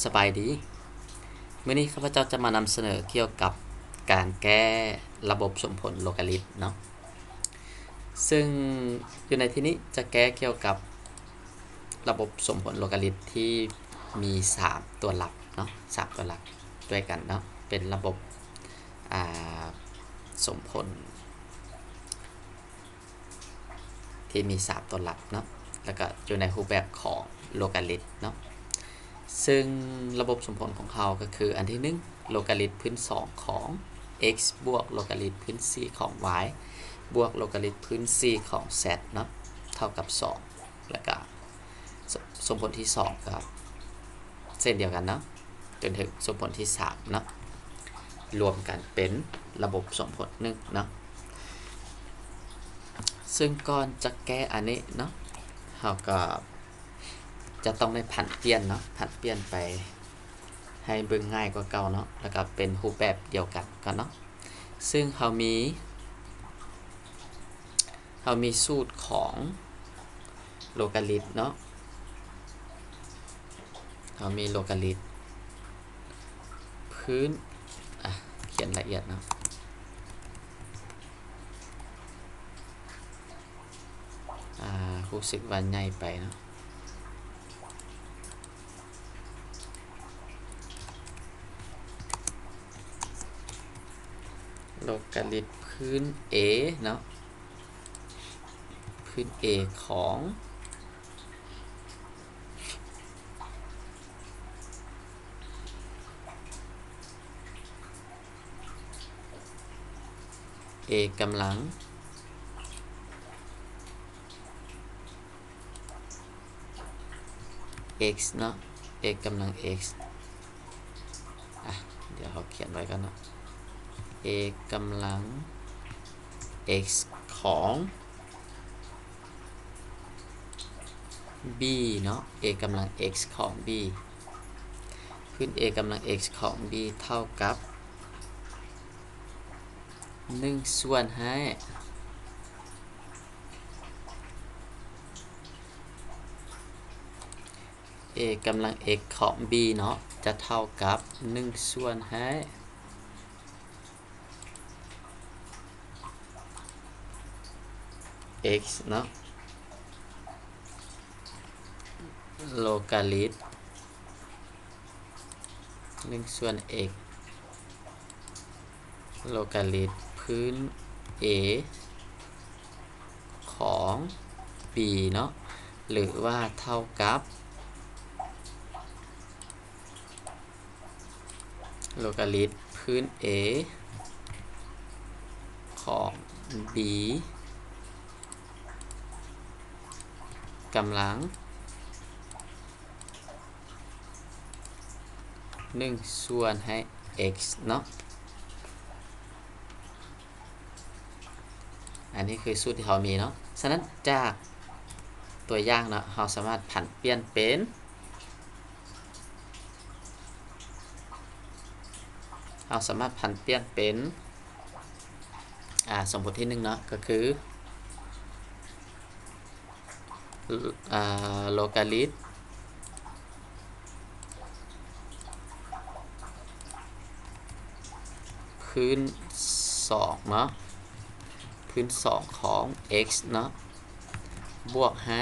ສະບາຍດີ. ມື້ນີ້ຂ້າພະເຈົ້າຈະມານຳສະເໜີກ່ຽວກັບການແກ້ລະບົບສົມຜົນໂລກາລິດເນາະ. ເຊິ່ງຢູ່ໃນທີ່ນີ້ຈະແກ້ກ່ຽວກັບລະບົບສົມຜົນໂລກາລິດທີ່ມີສາມຕົວຫຼັກເນາະ, ສາມຕົວຫຼັກດ້ວຍກັນເນາະ, ເປັນລະບົບ ອ່າ ສົມຜົນ ທີ່ມີສາມຕົວຫຼັກເນາະ ແລ້ວກໍຢູ່ໃນຮູບແບບຂອງໂລກາລິດເນາະ. ເຊິ່ງລະບົບສົມຜົນຂອງເຮົາກໍຄື ອັນທີໜຶ່ງ ໂລກາລິດພື້ນສອງຂອງ x ບວກໂລກາລິດພື້ນສີ່ຂອງ y ບວກໂລກາລິດພື້ນສີ່ຂອງ z ເນາະ ເທົ່າກັບສອງ ແລ້ວກໍ ສົມຜົນທີສອງກໍເຊັ່ນດຽວກັນເນາະ ຈົນເຖິງສົມຜົນທີສາມເນາະ ລວມກັນເປັນລະບົບສົມຜົນໜຶ່ງເນາະ. ເຊິ່ງກ່ອນຈະແກ້ອັນນີ້ເນາະ ເຮົາກໍຈະຕ້ອງໄດ້ຜັນປ່ຽນເນາະ, ຜັນປ່ຽນໄປໃຫ້ເບິ່ງງ່າຍກວ່າເກົ່າເນາະ ແລ້ວກໍເປັນຮູບແບບດຽວກັນກ່ອນເນາະ. ເຊິ່ງເຮົາມີ ເຮົາມີສູດຂອງໂລກາລິດເນາະ, ເຮົາມີໂລກາລິດພື້ນ ອ່ະ ຂຽນລະອຽດເນາະ, ອ່າ ຮູ້ສຶກວ່າໃຫຍ່ໄປເນາະ. ໂລກາລິດພື້ນ A ເນາະ, ພື້ນ A ຂອງ A ກຳລັງ x ເນາະ, x ກຳລັງ x ອ່ະ ດຽວເຮົາຂຽນໄວ້ກ່ອນເນາະ, a ກຳລັງ x ຂອງ b ເນາະ, a ກຳລັງ x ຂອງ b ພື້ນ a ກຳລັງ x ຂອງ b ເທົ່າກັບໜຶ່ງສ່ວນໃຫ້ a ກຳລັງ x ຂອງ b ເນາະ ຈະເທົ່າກັບໜຶ່ງສ່ວນໃຫ້ x ເນາະ ໂລກາລິດ ໜຶ່ງສ່ວນ x ໂລກາລິດພື້ນ a ຂອງ b ເນາະ ຫຼືວ່າເທົ່າກັບໂລກາລິດພື້ນ a ຂອງ b ກຳລັງ ໜຶ່ງສ່ວນໃຫ້ x ເນາະ. ອັນນີ້ຄືສູດທີ່ເຮົາມີເນາະ. ສະນັ້ນຈາກຕົວຢ່າງເນາະ ເຮົາສາມາດຜັນປ່ຽນເປັນ ເຮົາສາມາດຜັນປ່ຽນເປັນ ອ່າ ສົມມຸດທີໜຶ່ງເນາະ ກໍຄື ອ່າ ໂລກາລິດພື້ນສອງເນາະ ພື້ນສອງຂອງ x ເນາະ ບວກໃຫ້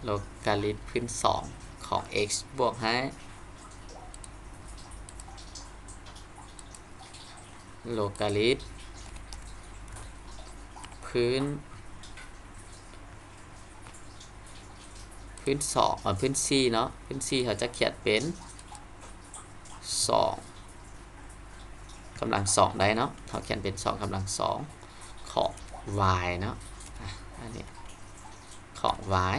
ໂລກາລິດພື້ນສອງຂອງ x ບວກໃຫ້ ໂລກາລິດພື້ນ ພື້ນສອງ ເອີ ພື້ນສີ່ເນາະ ພື້ນສີ່ເຮົາຈະຂຽນເປັນສອງກຳລັງສອງໄດ້ເນາະ ເຮົາຂຽນເປັນສອງກຳລັງສອງຂອງ y ເນາະ ອ່ະ ອັນນີ້ ຂອງ y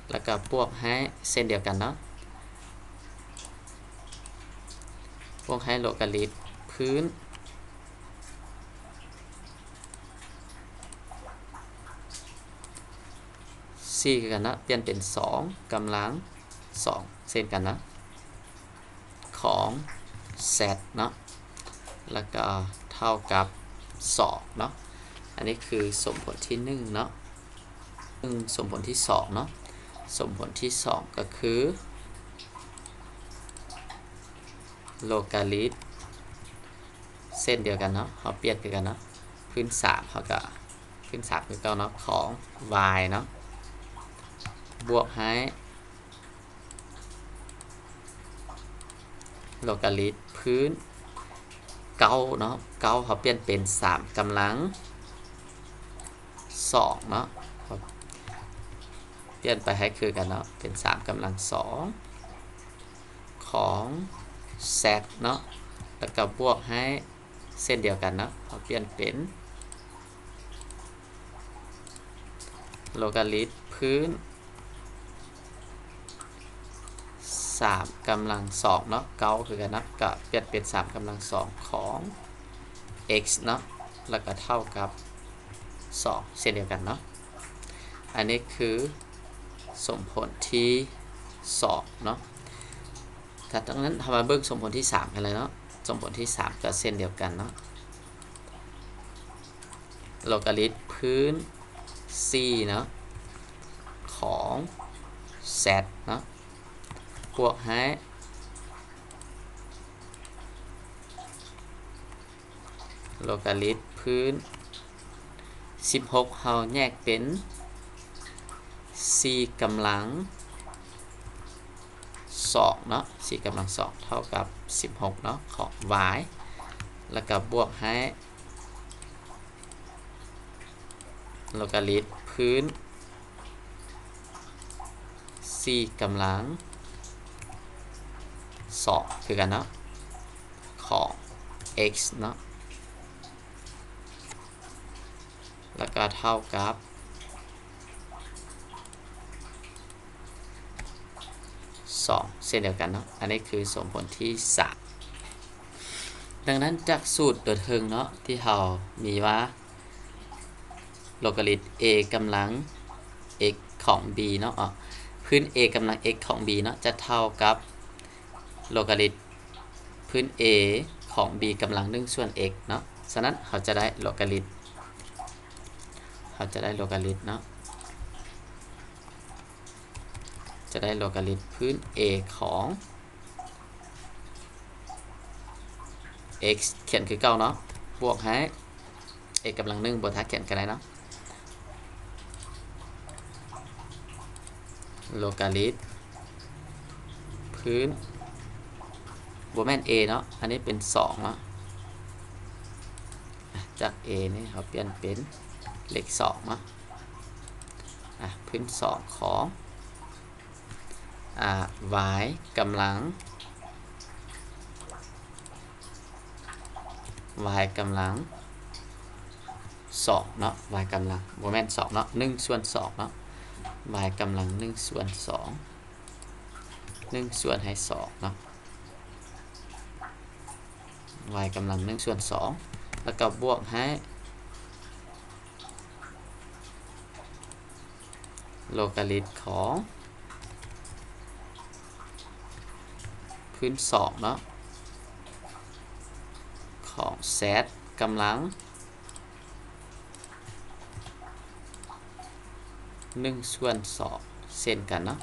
ແລ້ວກໍບວກໃຫ້ເຊັ່ນດຽວກັນເນາະ ບວກໃຫ້ໂລກາລິດພື້ນສີ່ຄືກັນເນາະ ປ່ຽນເປັນສອງກຳລັງສອງເຊັ່ນກັນເນາະ ຂອງ z ເນາະ ແລ້ວກໍເທົ່າກັບສອງເນາະ. ອັນນີ້ຄືສົມຜົນທີໜຶ່ງເນາະ ເບິ່ງສົມຜົນທີສອງເນາະ. ສົມຜົນທີສອງກໍຄືໂລກາລິດ ເຊັ່ນດຽວກັນເນາະ ເຮົາປ່ຽນຄືກັນເນາະ ພື້ນສາມ ເຮົາກໍພື້ນສາມຄືເກົ່າເນາະ ຂອງ y ເນາະ ບວກໃຫ້ ໂລກາລິດພື້ນເກົ້າເນາະ ເກົ້າເຮົາປ່ຽນເປັນສາມກຳລັງສອງເນາະ ປ່ຽນໄປໃຫ້ຄືກັນເນາະ ເປັນສາມກຳລັງສອງຂອງ z ເນາະ ແລ້ວກໍບວກໃຫ້ ເຊັ່ນດຽວກັນເນາະ ເຮົາປ່ຽນເປັນໂລກາລິດພື້ນສາມກຳລັງສອງເນາະ ເກົ້າຄືກັນເນາະ ກໍປ່ຽນເປັນສາມກຳລັງສອງຂອງ x ເນາະ ແລ້ວກໍເທົ່າກັບສອງເຊັ່ນດຽວກັນເນາະ. ອັນນີ້ຄືສົມຜົນທີສອງເນາະ. ຖ້າດັ່ງນັ້ນ ເຮົາມາເບິ່ງສົມຜົນທີສາມກັນເລີຍເນາະ. ສົມຜົນທີສາມກໍເຊັ່ນດຽວກັນເນາະ ໂລກາລິດພື້ນສີ່ເນາະ ຂອງ z ເນາະ ບວກໃຫ້ ໂລກາລິດພື້ນສິບຫົກ ເຮົາແຍກເປັນສີ່ກຳລັງສອງເນາະ ສີ່ກຳລັງສອງເທົ່າກັບສິບຫົກເນາະ ຂອງ y ແລ້ວກໍບວກໃຫ້ໂລກາລິດພື້ນສີ່ກຳລັງສອງຄືກັນເນາະ ຂອງ x ເນາະ ແລ້ວກໍເທົ່າກັບສອງເຊັ່ນດຽວກັນເນາະ. ອັນນີ້ຄືສົມຜົນທີສາມ. ດັ່ງນັ້ນຈາກສູດຕົວເທິງເນາະ ທີ່ເຮົາມີວ່າ ໂລກາລິດ a ກຳລັງ x ຂອງ b ເນາະ ພື້ນ a ກຳລັງ x ຂອງ b ເນາະ ຈະເທົ່າກັບໂລກາລິດພື້ນ a ຂອງ b ກຳລັງໜຶ່ງສ່ວນ x ເນາະ. ສະນັ້ນເຮົາຈະໄດ້ໂລກາລິດ ເຮົາຈະໄດ້ໂລກາລິດເນາະ ຈະໄດ້ໂລກາລິດພື້ນ a ຂອງ x ຂຽນຄືເກົ່າເນາະ ບວກໃຫ້ x ກຳລັງໜຶ່ງ ບໍ່ຖ້າຂຽນກໍໄດ້ເນາະ ໂລກາລິດພື້ນ ບໍ່ແມ່ນ a ເນາະ ອັນນີ້ເປັນສອງເນາະ ຈາກ a ນີ້ເຮົາປ່ຽນເປັນເລກສອງເນາະ ອາ ພື້ນສອງຂອງ ອາ y ກຳລັງ y ກຳລັງສອງເນາະ y ກຳລັງ ບໍ່ແມ່ນສອງເນາະ ໜຶ່ງສ່ວນສອງເນາະ y ກຳລັງໜຶ່ງສ່ວນສອງ ໜຶ່ງສ່ວນໃຫ້ສອງເນາະ y ກຳລັງໜຶ່ງສ່ວນສອງ ແລ້ວກໍບວກໃຫ້ ໂລກາລິດຂອງພື້ນສອງເນາະ ຂອງ z ກຳລັງໜຶ່ງສ່ວນສອງເຊັ່ນກັນເນາະ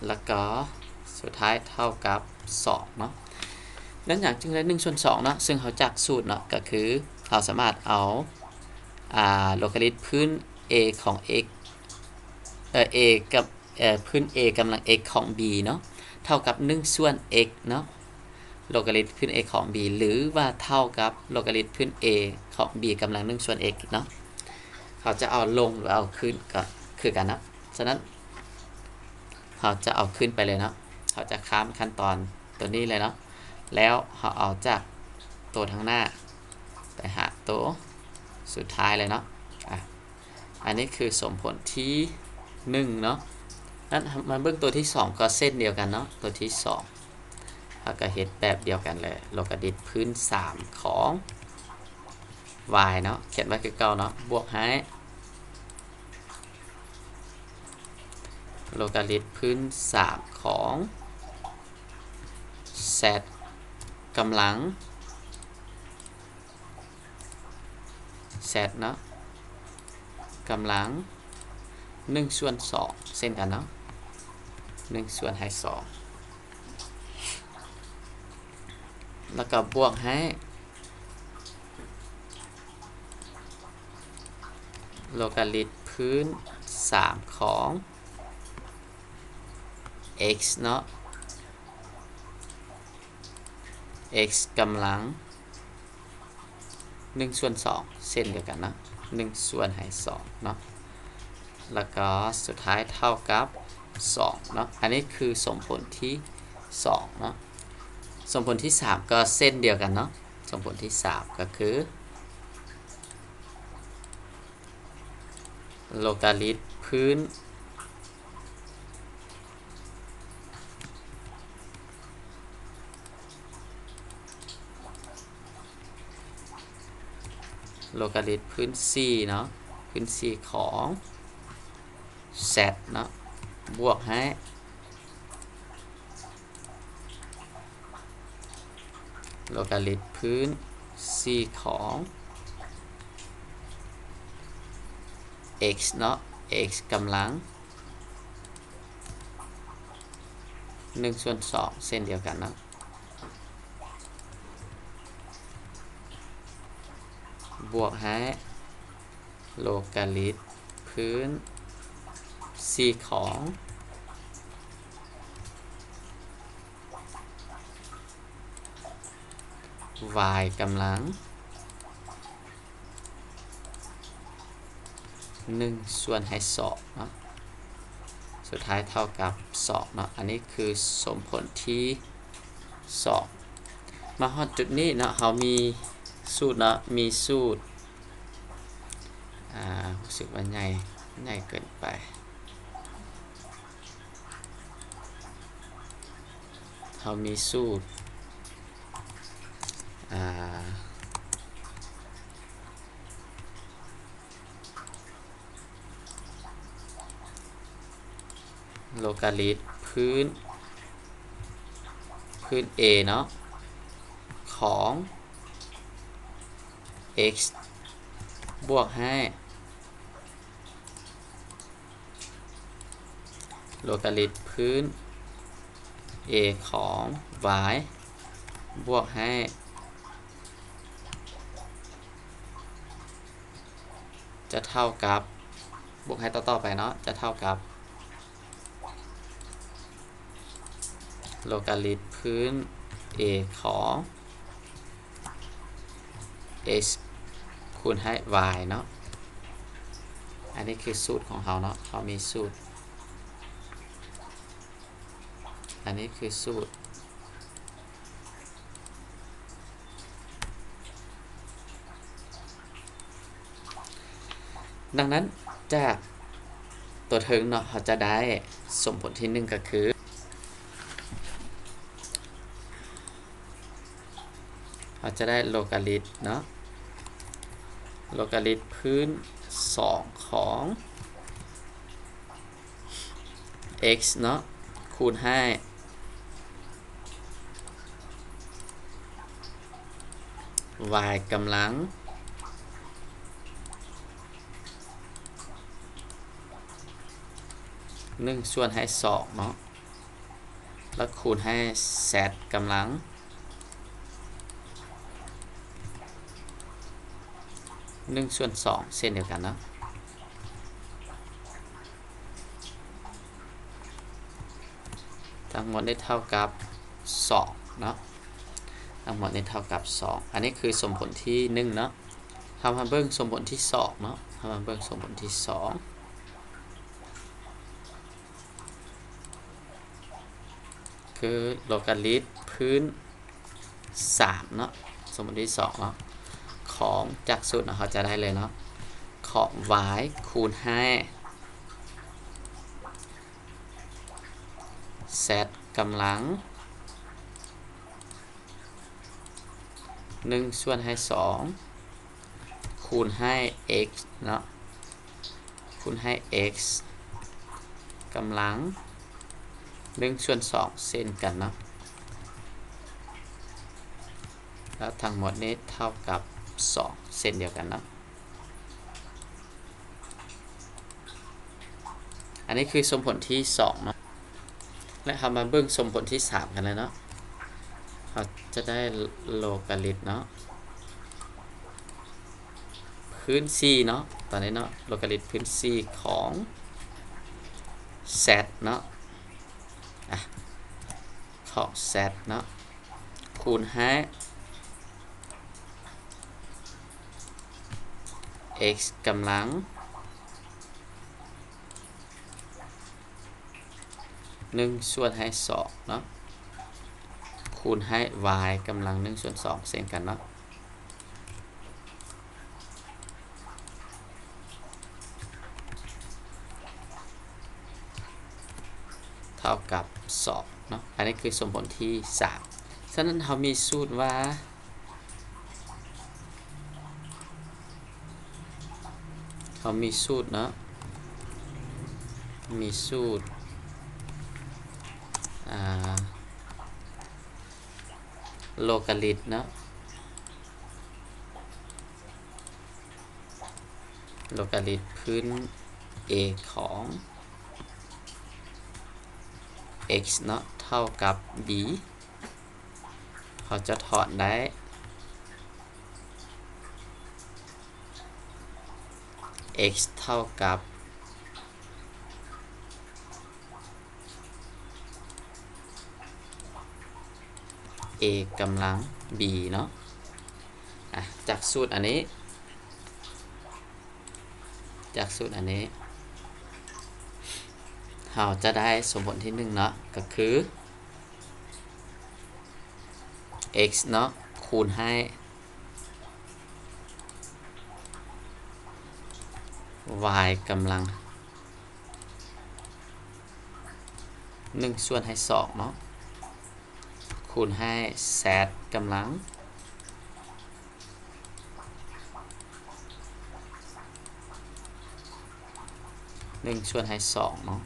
ແລ້ວກໍສຸດທ້າຍເທົ່າກັບສອງເນາະ. ແລ້ວຫຍັງຈຶ່ງໄດ້ໜຶ່ງສ່ວນສອງເນາະ ຊຶ່ງເຮົາຈາກສູດເນາະ ກໍຄືເຮົາສາມາດເອົາ ອາ ໂລກາລິດພື້ນ a ຂອງ x ເອີ a ກັບ ເອີ ພື້ນ a ກຳລັງ x ຂອງ b ເນາະ ເທົ່າກັບໜຶ່ງສ່ວນ x ເນາະ ໂລກາລິດພື້ນ a ຂອງ b ຫຼືວ່າເທົ່າກັບໂລກາລິດພື້ນ a ຂອງ b ກຳລັງໜຶ່ງສ່ວນ x ເນາະ. ເຮົາຈະເອົາລົງ ຫຼືເອົາຂຶ້ນກໍຄືກັນເນາະ. ສະນັ້ນ ເຮົາຈະເອົາຂຶ້ນໄປເລີຍເນາະ ເຮົາຈະຂ້າມຂັ້ນຕອນໂຕນີ້ເລີຍເນາະ ແລ້ວເຮົາເອົາຈາກໂຕທາງໜ້າໄປຫາໂຕສຸດທ້າຍເລີຍເນາະ. ອາ ອັນນີ້ຄືສົມຜົນທີໜຶ່ງເນາະ. ນັ້ນມາເບິ່ງໂຕທີສອງກໍເຊັ່ນດຽວກັນເນາະ ໂຕທີສອງ ເຮົາກໍເຮັດແບບດຽວກັນເລີຍ ໂລກາລິດພື້ນສາມຂອງ y ເນາະ ຂຽນໄວ້ຄືເກົ່າເນາະ ບວກໃຫ້ ໂລກາລິດພື້ນສາມຂອງ z ກຳລັງ z ເນາະ ກຳລັງໜຶ່ງສ່ວນສອງເຊັ່ນກັນເນາະ ໜຶ່ງສ່ວນໃຫ້ສອງ ແລ້ວກໍບວກໃຫ້ໂລກາລິດພື້ນສາມຂອງ x ເນາະ x ກຳລັງໜຶ່ງສ່ວນສອງເຊັ່ນດຽວກັນເນາະ ໜຶ່ງສ່ວນໃຫ້ສອງເນາະ ແລ້ວກໍສຸດທ້າຍເທົ່າກັບສອງເນາະ ອັນນີ້ຄືສົມຜົນທີສອງເນາະ ສົມຜົນທີສາມກໍເຊັ່ນດຽວກັນເນາະ ສົມຜົນທີສາມກໍຄື ໂລກາລິດພື້ນ ໂລກາລິດພື້ນສີ່ເນາະ ພື້ນສີ່ຂອງ z ເນາະ ບວກໃຫ້ ໂລກາລິດພື້ນສີ່ຂອງ x ເນາະ x ກຳລັງໜຶ່ງສ່ວນສອງເຊັ່ນດຽວກັນເນາະ ບວກໃຫ້ ໂລກາລິດພື້ນສີ່ຂອງ y ກຳລັງໜຶ່ງສ່ວນໃຫ້ສອງເນາະ ສຸດທ້າຍເທົ່າກັບສອງເນາະ ອັນນີ້ຄືສົມຜົນທີສອງ ມາຮອດຈຸດນີ້ເນາະ ເຮົາມີສູດເນາະ ມີສູດ ອ່າ ຮູ້ສຶກວ່າໃຫຍ່ ໃຫຍ່ເກີນໄປ ເຮົາມີສູດ ອ່າ ໂລກາລິດພື້ນ ພື້ນ a ເນາະ ຂອງ x ບວກໃຫ້ ໂລກາລິດພື້ນ a ຂອງ y ບວກໃຫ້ ຈະເທົ່າກັບ ບວກໃຫ້ຕໍ່ໆໄປເນາະ ຈະເທົ່າກັບ ໂລກາລິດພື້ນ a ຂອງ x ຄູນໃຫ້ y ເນາະ ອັນນີ້ຄືສູດຂອງເຮົາເນາະ ເຮົາມີສູດ ອັນນີ້ຄືສູດ ດັ່ງນັ້ນ ຈາກຕົວເທິງເນາະ ເຮົາຈະໄດ້ສົມຜົນທີໜຶ່ງກໍຄື ເຮົາຈະໄດ້ໂລກາລິດເນາະ ໂລກາລິດພື້ນສອງຂອງ x ເນາະ ຄູນໃຫ້ y ກຳລັງໜຶ່ງສ່ວນໃຫ້ສອງເນາະ ແລ້ວຄູນໃຫ້ z ກຳລັງໜຶ່ງສ່ວນສອງເຊັ່ນດຽວກັນເນາະ ທັງໝົດນີ້ເທົ່າກັບສອງເນາະ ທັງໝົດນີ້ເທົ່າກັບສອງ ອັນນີ້ຄືສົມຜົນທີໜຶ່ງເນາະ ເຮົາມາເບິ່ງສົມຜົນທີສອງເນາະ ເຮົາມາເບິ່ງສົມຜົນທີສອງ ຄືໂລກາລິດພື້ນສາມເນາະ ສົມຜົນທີສອງເນາະ ຂອງ ຈາກສູດເນາະ ເຮົາຈະໄດ້ເລີຍເນາະ ຂອງ y ຄູນໃຫ້ z ກຳລັງໜຶ່ງສ່ວນໃຫ້ສອງ ຄູນໃຫ້ x ເນາະ ຄູນໃຫ້ x ກຳລັງໜຶ່ງສ່ວນສອງເຊັ່ນກັນເນາະ ແລ້ວທັງໝົດນີ້ເທົ່າກັບສອງເຊັ່ນດຽວກັນເນາະ ອັນນີ້ຄືສົມຜົນທີສອງເນາະ ແລະ ເຮົາມາເບິ່ງສົມຜົນທີສາມກັນເລີຍເນາະ. ເຮົາຈະໄດ້ໂລກາລິດເນາະ ພື້ນສີ່ເນາະ ຕອນນີ້ເນາະ ໂລກາລິດພື້ນສີ່ຂອງ z ເນາະ ອາ ຂອງ z ເນາະ ຄູນໃຫ້ x ກຳລັງ ໜຶ່ງສ່ວນໃຫ້ສອງເນາະ ຄູນໃຫ້ y ກຳລັງໜຶ່ງສ່ວນສອງເຊັ່ນກັນເນາະ ເທົ່າກັບສອງເນາະ. ອັນນີ້ຄືສົມຜົນທີສາມ. ສະນັ້ນເຮົາມີສູດວ່າ ເຮົາມີສູດເນາະ ມີສູດ ອາ ໂລກາລິດເນາະ ໂລກາລິດພື້ນ a ຂອງ x ເນາະ ເທົ່າກັບ b ເຮົາຈະຖອນໄດ້ x ເທົ່າກັບ a ກຳລັງ b ເນາະ. ອາ ຈາກສູດອັນນີ້ ຈາກສູດອັນນີ້ ເຮົາຈະໄດ້ສົມຜົນທີໜຶ່ງເນາະ ກໍຄື x ເນາະ ຄູນໃຫ້ y ກຳລັງໜຶ່ງສ່ວນໃຫ້ສອງເນາະ ຄູນໃຫ້ z ກຳລັງໜຶ່ງສ່ວນໃຫ້ສອງເນາະ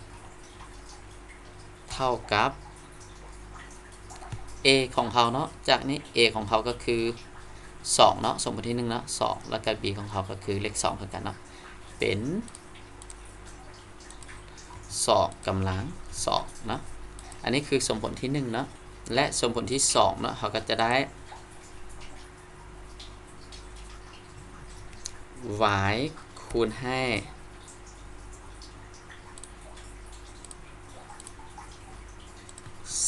ເທົ່າກັບ a ຂອງເຮົາເນາະ ຈາກນີ້ a ຂອງເຮົາກໍຄືສອງເນາະ ສົມຜົນທີໜຶ່ງເນາະ ສອງ ແລ້ວກໍ b ຂອງເຮົາກໍຄືເລກສອງຄືກັນເນາະ ເປັນສອງກຳລັງສອງເນາະ. ອັນນີ້ຄືສົມຜົນທີໜຶ່ງເນາະ ແລະ ສົມຜົນທີສອງເນາະ ເຮົາກໍຈະໄດ້ y ຄູນໃຫ້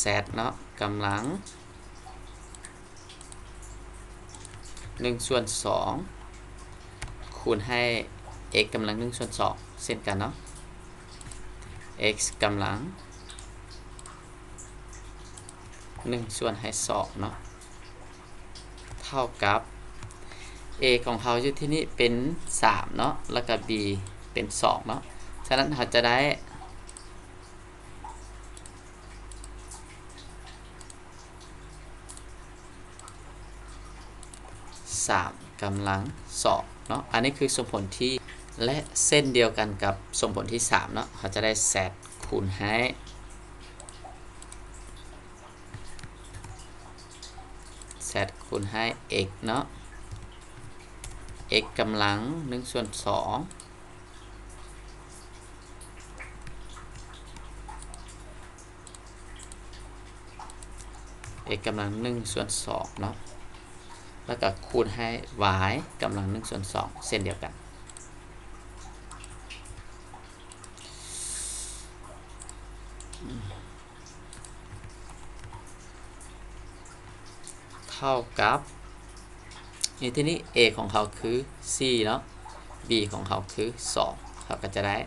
z ເນາະ ກຳລັງໜຶ່ງສ່ວນສອງ ຄູນໃຫ້ x ກຳລັງໜຶ່ງສ່ວນສອງເຊັ່ນກັນເນາະ x ກຳລັງໜຶ່ງສ່ວນໃຫ້ສອງເນາະ ເທົ່າກັບ a ຂອງເຮົາຢູ່ທີ່ນີ້ເປັນສາມເນາະ ແລ້ວກໍ b ເປັນສອງເນາະ. ສະນັ້ນເຮົາຈະໄດ້ ສາມກຳລັງສອງເນາະ ອັນນີ້ຄືສົມຜົນທີ ແລະ ເຊັ່ນດຽວກັນກັບສົມຜົນທີສາມເນາະ ເຮົາຈະໄດ້ z ຄູນໃຫ້ z ຄູນໃຫ້ x ເນາະ x ກຳລັງໜຶ່ງສ່ວນສອງ x ກຳລັງໜຶ່ງສ່ວນສອງເນາະ ແລ້ວກໍຄູນໃຫ້ y ກຳລັງໜຶ່ງສ່ວນສອງເຊັ່ນດຽວກັນ ເທົ່າກັບ ຢູ່ທີ່ນີ້ a ຂອງເຮົາຄືສີ່ເນາະ b ຂອງເຮົາຄືສອງ ເຮົາກໍຈະໄດ້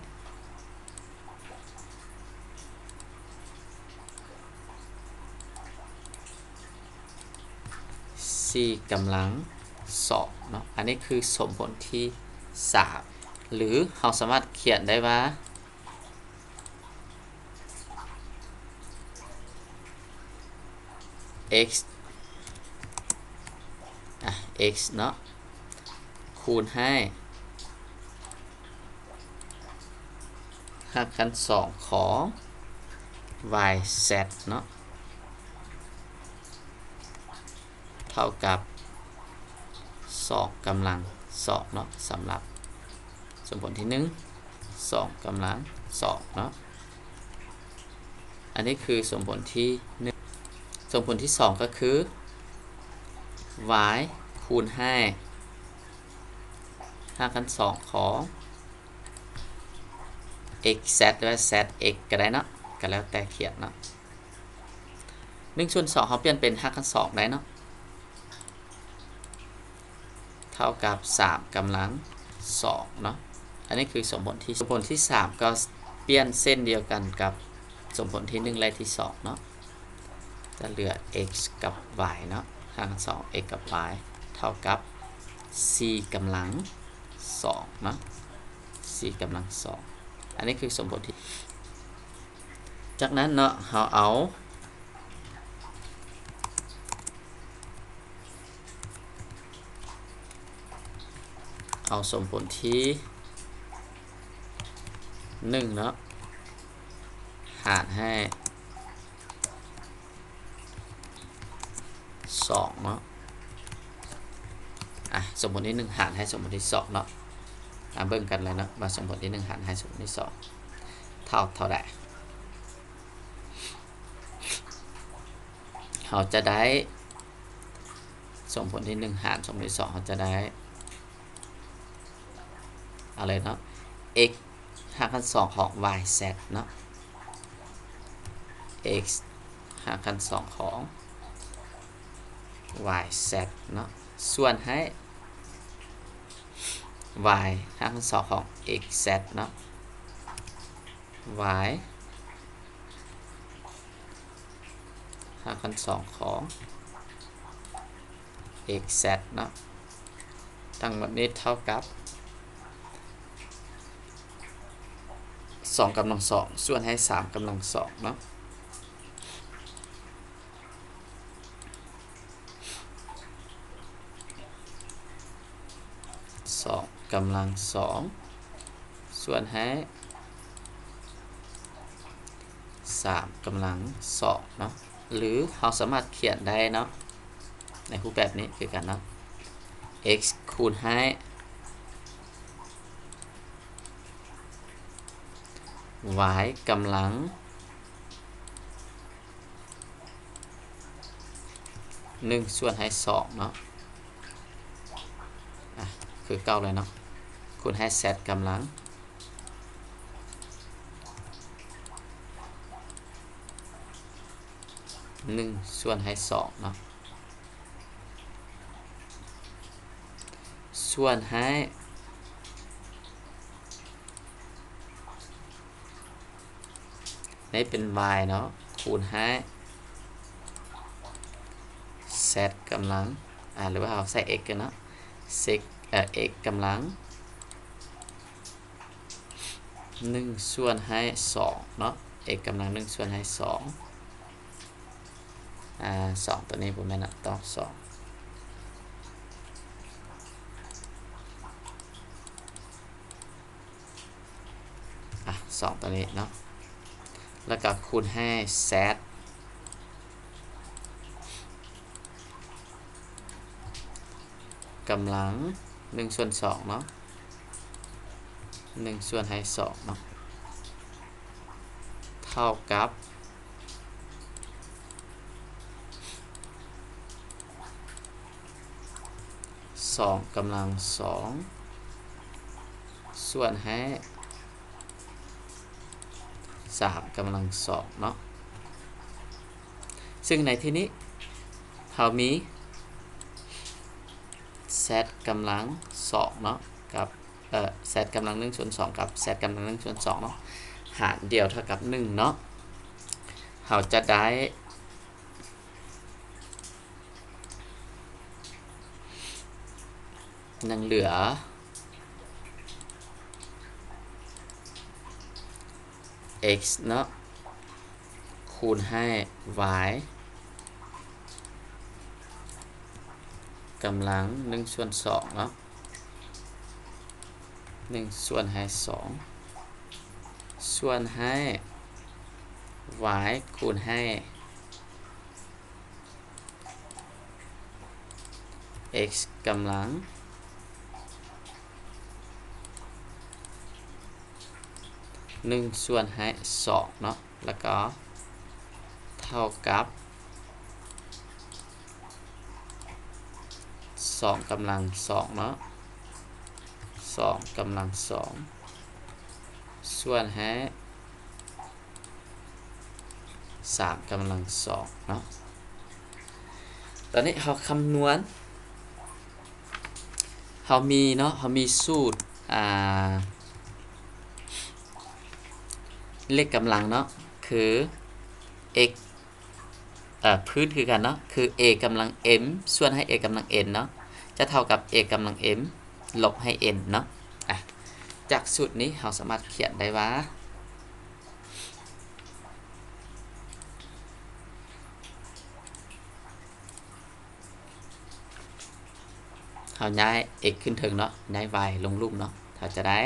ສີ່ກຳລັງສອງເນາະ ອັນນີ້ຄືສົມຜົນທີສາມ ຫຼື ເຮົາສາມາດຂຽນໄດ້ວ່າ x ອາ x ເນາະ ຄູນໃຫ້ ຮາກຂັ້ນສອງຂອງ y z ເນາະ ເທົ່າກັບສອງກຳລັງສອງເນາະ ສຳລັບສົມຜົນທີໜຶ່ງ ສອງກຳລັງສອງເນາະ. ອັນນີ້ຄືສົມຜົນທີໜຶ່ງ. ສົມຜົນທີສອງກໍຄື y ຄູນໃຫ້ຮາກຂັ້ນສອງຂອງ xz ຫຼືວ່າ zx ກໍໄດ້ເນາະ ກໍແລ້ວແຕ່ຂຽນເນາະ. ໜຶ່ງສ່ວນສອງ ເຮົາປ່ຽນເປັນຮາກຂັ້ນສອງໄດ້ເນາະ ເທົ່າກັບສາມກຳລັງສອງເນາະ. ອັນນີ້ຄືສົມຜົນທີ ສົມຜົນທີສາມກໍປ່ຽນເຊັ່ນດຽວກັນກັບສົມຜົນທີໜຶ່ງ ແລະ ທີສອງເນາະ. ຈະເຫຼືອ x ກັບ y ເນາະ ຮາກຂັ້ນສອງ x ກັບ y ເທົ່າກັບສີ່ກຳລັງສອງເນາະ ສີ່ກຳລັງສອງ. ອັນນີ້ຄືສົມຜົນທີ ຈາກນັ້ນເນາະ ເຮົາເອົາ ເອົາສົມຜົນທີໜຶ່ງເນາະ ຫານໃຫ້ສອງເນາະ. ອ່ະ ສົມຜົນທີໜຶ່ງຫານໃຫ້ສົມຜົນທີສອງເນາະ. ອ່ະ ເບິ່ງກັນເລີຍເນາະ ວ່າສົມຜົນທີໜຶ່ງຫານໃຫ້ສົມຜົນທີສອງເທົ່າເທົ່າໃດ. ເຮົາຈະໄດ້ ສົມຜົນທີໜຶ່ງຫານສົມຜົນທີສອງ ເຮົາຈະໄດ້ ເອົາເລີຍເນາະ x ຮາກຂັ້ນສອງຂອງ yz ເນາະ x ຮາກຂັ້ນສອງຂອງ yz ເນາະ ສ່ວນໃຫ້ y ຮາກຂັ້ນສອງຂອງ xz ເນາະ y ຮາກຂັ້ນສອງຂອງ xz ເນາະ. ທັງໝົດນີ້ເທົ່າກັບສອງກຳລັງສອງ ສ່ວນໃຫ້ສາມກຳລັງສອງເນາະ. ສອງກຳລັງສອງ ສ່ວນໃຫ້ສາມກຳລັງສອງເນາະ ຫຼືເຮົາສາມາດຂຽນໄດ້ເນາະ ໃນຮູບແບບນີ້ຄືກັນເນາະ x ຄູນໃຫ້ y ກຳລັງ ໜຶ່ງສ່ວນໃຫ້ສອງເນາະ ອ່ະ ຄືເກົ່າເລີຍເນາະ ຄູນໃຫ້ z ກຳລັງ ໜຶ່ງສ່ວນໃຫ້ສອງເນາະ ສ່ວນໃຫ້ ນີ້ເປັນ y ເນາະ ຄູນໃຫ້ z ກຳລັງ ອ່າ ຫຼືວ່າເຮົາໃສ່ x ກັນເນາະ x ເອີ x ກຳລັງ ໜຶ່ງສ່ວນໃຫ້ສອງເນາະ x ກຳລັງ ໜຶ່ງສ່ວນໃຫ້ສອງ ອ່າ ສອງ ຕົວນີ້ບໍ່ແມ່ນເນາະ ຕ້ອງສອງ ອ່ະ ສອງ ຕົວນີ້ເນາະ ແລ້ວກໍຄູນໃຫ້ z ກຳລັງ ໜຶ່ງສ່ວນສອງເນາະ ໜຶ່ງສ່ວນໃຫ້ສອງເນາະ ເທົ່າກັບ ສອງກຳລັງສອງ ສ່ວນໃຫ້ສາມກຳລັງສອງເນາະ ຊຶ່ງໃນທີ່ນີ້ເຮົາມີ z ກຳລັງສອງເນາະ ກັບ ເອີ z ກຳລັງໜຶ່ງສ່ວນສອງ ກັບ z ກຳລັງໜຶ່ງສ່ວນສອງເນາະ ຫານດຽວເທົ່າກັບໜຶ່ງເນາະ ເຮົາຈະໄດ້ ຍັງເຫຼືອ x ເນາະ ຄູນໃຫ້ y ກຳລັງໜຶ່ງສ່ວນສອງເນາະ ໜຶ່ງສ່ວນໃຫ້ສອງ ສ່ວນໃຫ້ y ຄູນໃຫ້ x ກຳລັງໜຶ່ງສ່ວນໃຫ້ສອງເນາະ ແລ້ວກໍ ເທົ່າກັບ ສອງກຳລັງສອງເນາະ ສອງກຳລັງສອງ ສ່ວນໃຫ້ ສາມກຳລັງສອງເນາະ. ຕອນນີ້ເຮົາຄຳນວນ ເຮົາມີເນາະ ເຮົາມີສູດ ອ່າ ເລກກຳລັງເນາະ ຄື x ເອີ ພື້ນຄືກັນເນາະ ຄື a ກຳລັງ m ສ່ວນໃຫ້ a ກຳລັງ n ເນາະ ຈະເທົ່າກັບ a ກຳລັງ m ລົບໃຫ້ n ເນາະ. ອາ ຈາກສູດນີ້ເຮົາສາມາດຂຽນໄດ້ວ່າ ເຮົາຍ້າຍ x ຂຶ້ນເທິງເນາະ ຍ້າຍ y ລົງລຸ່ມເນາະ ເຮົາຈະໄດ້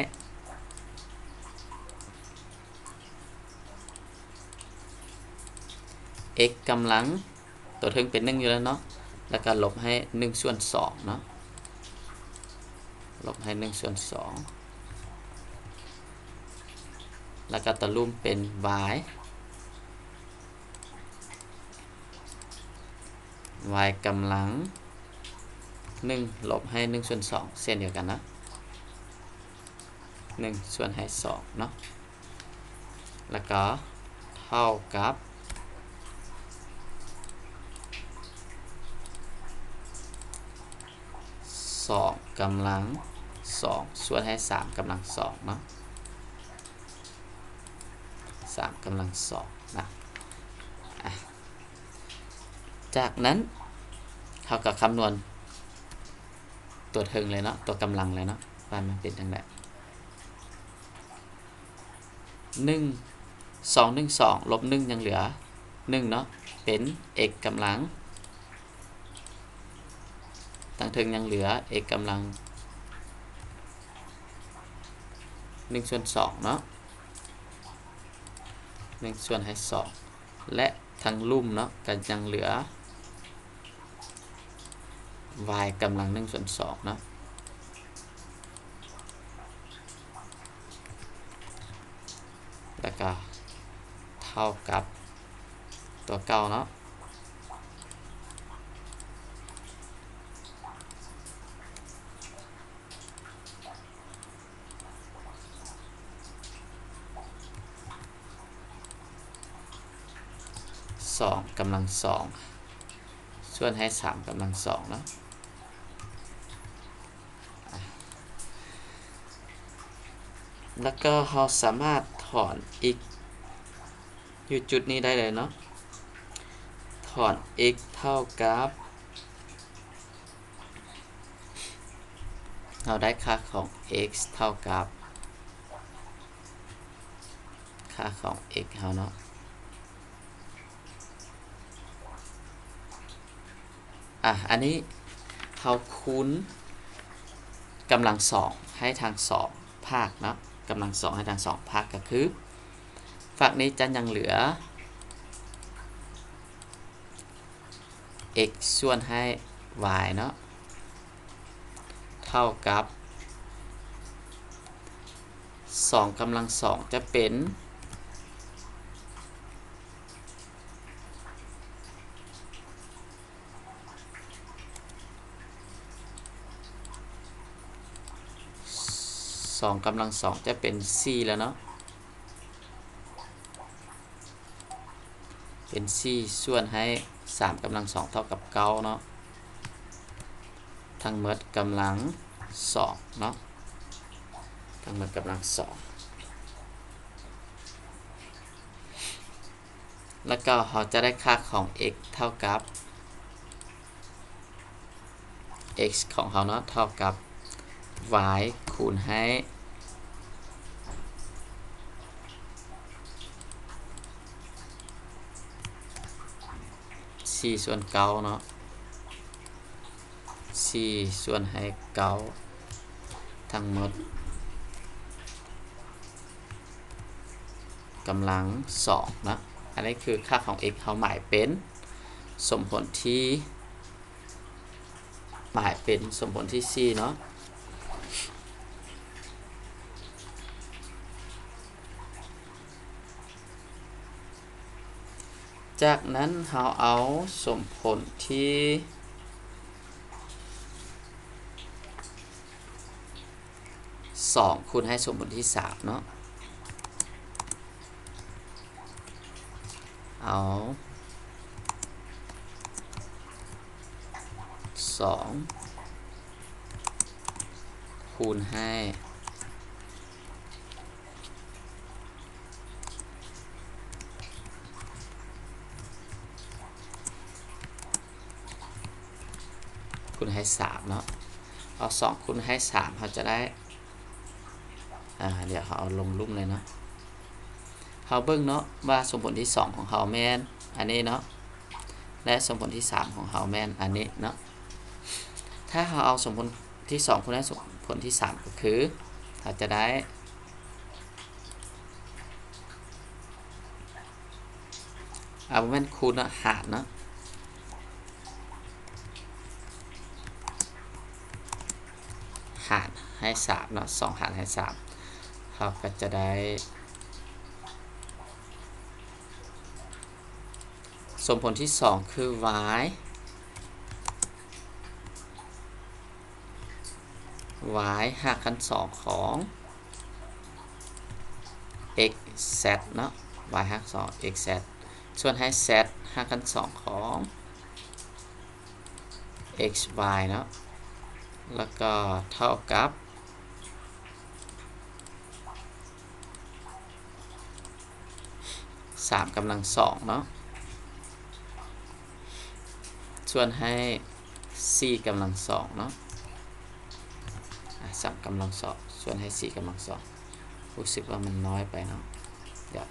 x ກຳລັງ ຕົວເທິງເປັນໜຶ່ງຢູ່ແລ້ວເນາະ ແລ້ວກໍລົບໃຫ້ໜຶ່ງສ່ວນສອງເນາະ ລົບໃຫ້ໜຶ່ງສ່ວນສອງ ແລ້ວກໍຕົວລຸ່ມເປັນ y y ກຳລັງໜຶ່ງລົບໃຫ້ໜຶ່ງສ່ວນສອງ ເຊັ່ນດຽວກັນນະ ໜຶ່ງສ່ວນໃຫ້ສອງເນາະ ແລ້ວກໍເທົ່າກັບ ສອງກຳລັງສອງ ສ່ວນໃຫ້ສາມກຳລັງສອງເນາະ ສາມກຳລັງສອງນະ. ອາ ຈາກນັ້ນເຮົາກໍຄຳນວນຕົວເທິງເລີຍເນາະ ຕົວກຳລັງເລີຍເນາະ ວ່າມັນເປັນຈັ່ງໃດ. ໜຶ່ງ ສອງ ໜຶ່ງ ສອງ ລົບ ໜຶ່ງ ຍັງເຫຼືອ ໜຶ່ງ ເນາະ ເປັນ x ກຳລັງ ທາງເທິງຍັງເຫຼືອ x ກຳລັງ ໜຶ່ງສ່ວນສອງເນາະ ໜຶ່ງສ່ວນໃຫ້ສອງ ແລະ ທາງລຸ່ມເນາະ ກໍຍັງເຫຼືອ y ກຳລັງໜຶ່ງສ່ວນສອງເນາະ ແລ້ວກໍເທົ່າກັບຕົວເກົ່າເນາະ ສອງກຳລັງສອງ ສ່ວນໃຫ້ສາມກຳລັງສອງເນາະ. ແລ້ວກໍເຮົາສາມາດຖອນ x ຢູ່ຈຸດນີ້ໄດ້ເລີຍເນາະ ຖອນ x ເທົ່າກັບ ເຮົາໄດ້ຄ່າຂອງ x ເທົ່າກັບ ຄ່າຂອງ x ເຮົາເນາະ ອາ ອັນນີ້ເຮົາຄູນກຳລັງສອງໃຫ້ທັງສອງພາກເນາະ ກຳລັງສອງໃຫ້ທັງສອງພາກ ກໍຄືຟາກນີ້ຈະຍັງເຫຼືອ x ສ່ວນໃຫ້ y ເນາະ ເທົ່າກັບ ສອງກຳລັງສອງຈະເປັນ ສອງກຳລັງສອງຈະເປັນສີ່ແລ້ວເນາະ ເປັນສີ່ ສ່ວນໃຫ້ສາມກຳລັງສອງເທົ່າກັບເກົ້າເນາະ ທັງໝົດກຳລັງສອງເນາະ ທັງໝົດກຳລັງສອງ ແລ້ວກໍເຮົາຈະໄດ້ຄ່າຂອງ x ເທົ່າກັບ x ຂອງເຮົາເນາະ ເທົ່າກັບ y ຄູນໃຫ້ສີ່ສ່ວນເກົ້າເນາະ ສີ່ສ່ວນໃຫ້ເກົ້າ ທັງໝົດກຳລັງສອງເນາະ. ອັນນີ້ຄືຄ່າຂອງ x ເຮົາໝາຍເປັນສົມຜົນທີ່ ໝາຍເປັນສົມຜົນທີສີ່ເນາະ. ຈາກນັ້ນເຮົາເອົາສົມຜົນທີສອງຄູນໃຫ້ສົມຜົນທີສາມເນາະ ເອົາສອງຄູນໃຫ້ ຄູນໃຫ້ສາມເນາະ ເອົາສອງຄູນໃຫ້ສາມ ເຮົາຈະໄດ້ ອາ ດຽວເຮົາເອົາລົງລຸ່ມເລີຍເນາະ ເຮົາເບິ່ງເນາະວ່າສົມຜົນທີສອງຂອງເຮົາແມ່ນອັນນີ້ເນາະ ແລະ ສົມຜົນທີສາມຂອງເຮົາແມ່ນອັນນີ້ເນາະ ຖ້າເຮົາເອົາສົມຜົນທີສອງຄູນໃຫ້ສົມຜົນທີສາມ ກໍຄື ເຮົາຈະໄດ້ ອາ ບໍ່ແມ່ນຄູນເນາະ ຫານເນາະ ຫານໃຫ້ສາມເນາະ ສອງຫານໃຫ້ສາມ ເຮົາກໍຈະໄດ້ ສົມຜົນທີສອງຄື y y ຮາກຂັ້ນສອງຂອງ x z ເນາະ y ຮາກສອງ x z ສ່ວນໃຫ້ z ຮາກຂັ້ນສອງຂອງ x y ເນາະ ແລ້ວກໍເທົ່າກັບ ສາມກຳລັງສອງເນາະ ສ່ວນໃຫ້ສີ່ກຳລັງສອງເນາະ ອາ ສາມກຳລັງສອງ ສ່ວນໃຫ້ສີ່ກຳລັງສອງ ຮູ້ສຶກວ່າມັນນ້ອຍໄປເນາະ ດຽວ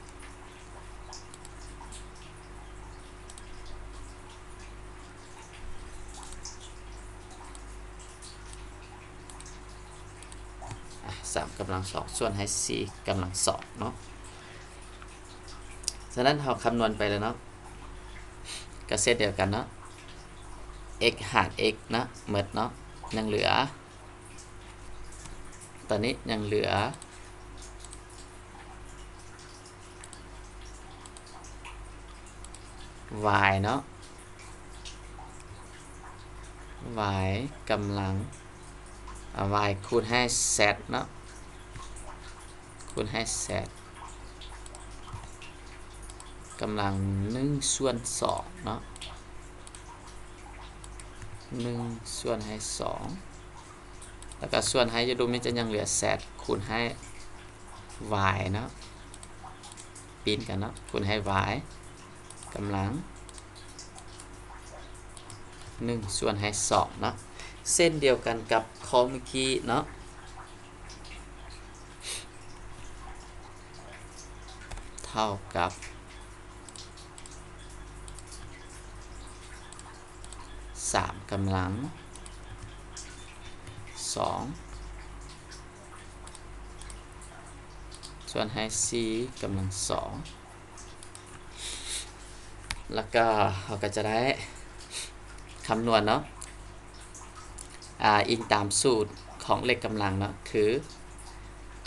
ອາ ສາມກຳລັງສອງ ສ່ວນໃຫ້ສີ່ກຳລັງສອງເນາະ ສະນັ້ນເຮົາຄຳນວນໄປແລ້ວເນາະ ກໍເຊັ່ນດຽວກັນເນາະ x ຫານ x ເນາະ ໝົດເນາະ ຍັງເຫຼືອ ຕອນນີ້ຍັງເຫຼືອ y ເນາະ y ກຳລັງ ອາ y ຄູນໃຫ້ z ເນາະ ຄູນໃຫ້ z ກຳລັງໜຶ່ງສ່ວນສອງເນາະ ໜຶ່ງສ່ວນໃຫ້ສອງ ແລ້ວກໍສ່ວນໃຫ້ຢູ່ລຸ່ມນີ້ຈະຍັງເຫຼືອ z ຄູນໃຫ້ y ເນາະ ປີ້ນກັນເນາະ ຄູນໃຫ້ y ກຳລັງໜຶ່ງສ່ວນໃຫ້ສອງເນາະ ເຊັ່ນດຽວກັນກັບຂໍ້ເມື່ອກີ້ເນາະ ເທົ່າກັບ ສາມກຳລັງສອງ ສ່ວນໃຫ້ສີ່ກຳລັງສອງ ແລ້ວກໍເຮົາກໍຈະໄດ້ຄຳນວນເນາະ ອາ ອີງຕາມສູດຂອງເລກກຳລັງເນາະ ຄື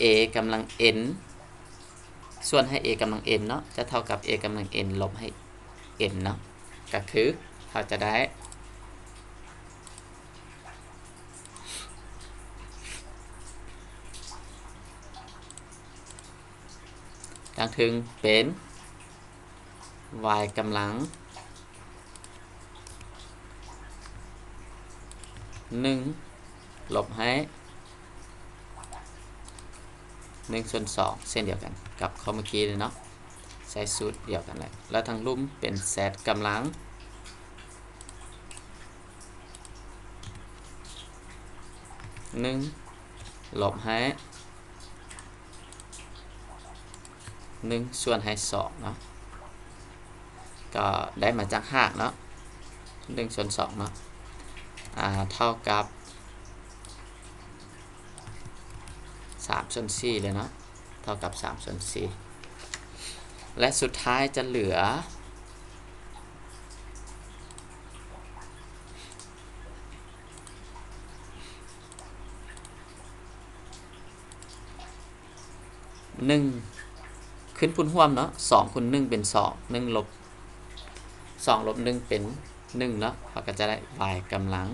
a ກຳລັງ n ສ່ວນໃຫ້ a ກຳລັງ n ເນາະ ຈະເທົ່າກັບ a ກຳລັງ n ລົບໃຫ້ n ເນາະ ກໍຄືເຮົາຈະໄດ້ ທາງເທິງເປັນ y ກຳລັງໜຶ່ງ ລົບໃຫ້ ໜຶ່ງສ່ວນສອງ ເຊັ່ນດຽວກັນກັບຂໍ້ເມື່ອກີ້ເລີຍເນາະ ໃຊ້ສູດດຽວກັນເລີຍ ແລ້ວທາງລຸ່ມເປັນ z ກຳລັງໜຶ່ງ ລົບໃຫ້ໜຶ່ງສ່ວນໃຫ້ສອງເນາະ ກໍໄດ້ມາຈາກຮາກເນາະ ໜຶ່ງສ່ວນສອງເນາະ ອາ ເທົ່າກັບ ສາມສ່ວນສີ່ເລີຍເນາະ ເທົ່າກັບສາມສ່ວນສີ່ ແລະ ສຸດທ້າຍຈະເຫຼືອ ໜຶ່ງ ຂຶ້ນພູນຮ່ວມເນາະ ສອງຄູນໜຶ່ງເປັນສອງ ໜຶ່ງລົບ ສອງລົບໜຶ່ງເປັນໜຶ່ງເນາະ ເຮົາກໍຈະໄດ້ y ກຳລັງ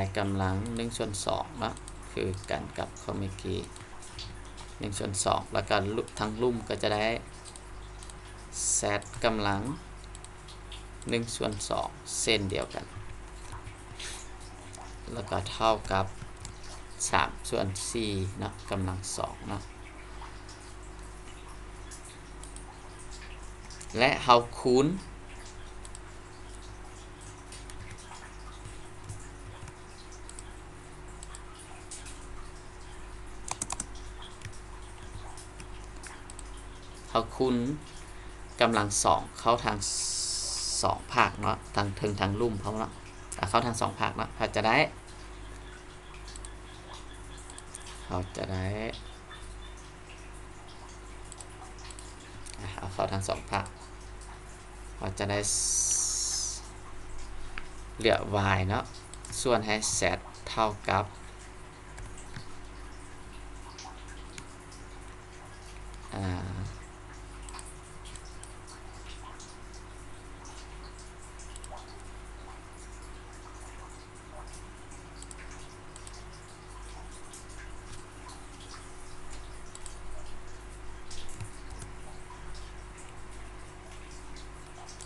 y ກຳລັງໜຶ່ງສ່ວນສອງເນາະ ຄືກັນກັບຂໍ້ເມື່ອກີ້ ໜຶ່ງສ່ວນສອງ ແລ້ວກໍທາງລຸ່ມກໍຈະໄດ້ z ກຳລັງໜຶ່ງສ່ວນສອງເຊັ່ນດຽວກັນ ແລ້ວກໍເທົ່າກັບສາມສ່ວນສີ່ເນາະ ກຳລັງສອງເນາະ ແລະ ເຮົາຄູນ ເຮົາຄູນກຳລັງສອງເຂົ້າທາງສອງພາກເນາະ ທາງເທິງທາງລຸ່ມເຮົາເນາະ ເຂົ້າທາງສອງພາກເນາະ ເຮົາຈະໄດ້ ເຮົາຈະໄດ້ ອາ ເອົາເຂົ້າທັງສອງພາກ ເຮົາຈະໄດ້ ເຫຼືອ y ເນາະ ສ່ວນໃຫ້ z ເທົ່າກັບ ອາ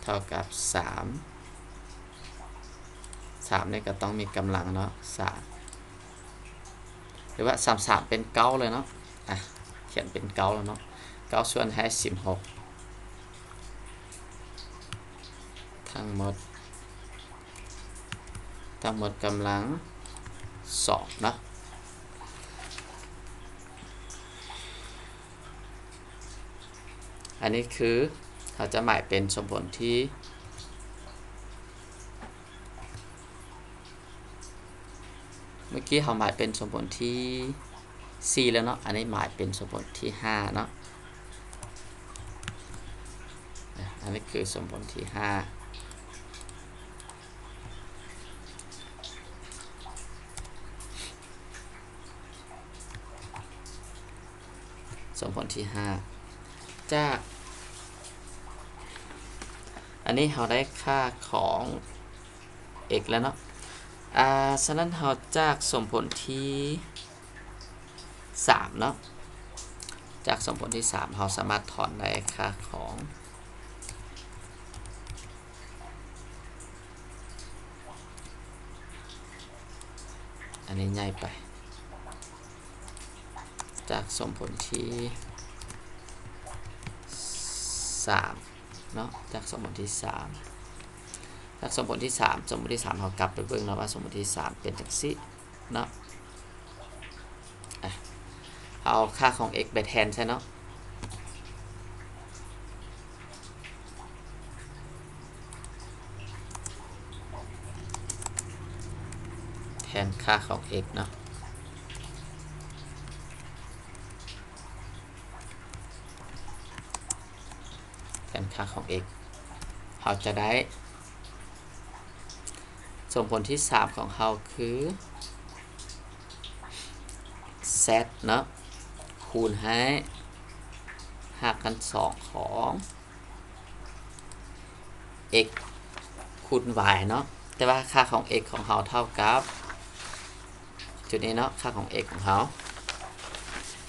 ເທົ່າກັບສາມ ສາມນີ້ກໍຕ້ອງມີກຳລັງເນາະ ສາມ ຫຼືວ່າສາມສາມເປັນເກົ້າເລີຍເນາະ ອາ ຂຽນເປັນເກົ້າແລ້ວເນາະ ເກົ້າສ່ວນໃຫ້ສິບຫົກ ທັງໝົດ ທັງໝົດກຳລັງສອງເນາະ ອັນນີ້ຄືເຮົາຈະໝາຍເປັນສົມຜົນທີ່ ເມື່ອກີ້ເຮົາໝາຍເປັນສົມຜົນທີສີ່ແລ້ວເນາະ ອັນນີ້ໝາຍເປັນສົມຜົນທີຫ້າເນາະ ອາ ອັນນີ້ຄືສົມຜົນທີຫ້າ ສົມຜົນທີຫ້າ ຈາກ ອັນນີ້ເຮົາໄດ້ຄ່າຂອງ x ແລ້ວເນາະ ອາ ສະນັ້ນເຮົາຈາກສົມຜົນທີສາມເນາະ ຈາກສົມຜົນທີສາມເຮົາສາມາດຖອນໄດ້ຄ່າຂອງ ອັນນີ້ໃຫຍ່ໄປ ຈາກສົມຜົນທີສາມເນາະ ຈາກສົມຜົນທີສາມ ຈາກສົມຜົນທີສາມ ສົມຜົນທີສາມ ເຮົາກັບໄປເບິ່ງເນາະວ່າສົມຜົນທີສາມເປັນຈັ່ງຊີ້ເນາະ ອາ ເຮົາເອົາຄ່າຂອງ x ໄປແທນໃສ່ເນາະ ແທນຄ່າຂອງ x ເນາະ ແທນຄ່າຂອງ x ເຮົາຈະໄດ້ ສົມຜົນທີສາມຂອງເຮົາຄື z ເນາະ ຄູນໃຫ້ຮາກຂັ້ນສອງຂອງ x ຄູນ y ເນາະ ແຕ່ວ່າຄ່າຂອງ x ຂອງເຮົາເທົ່າກັບ ຈຸດນີ້ເນາະ ຄ່າຂອງ x ຂອງເຮົາ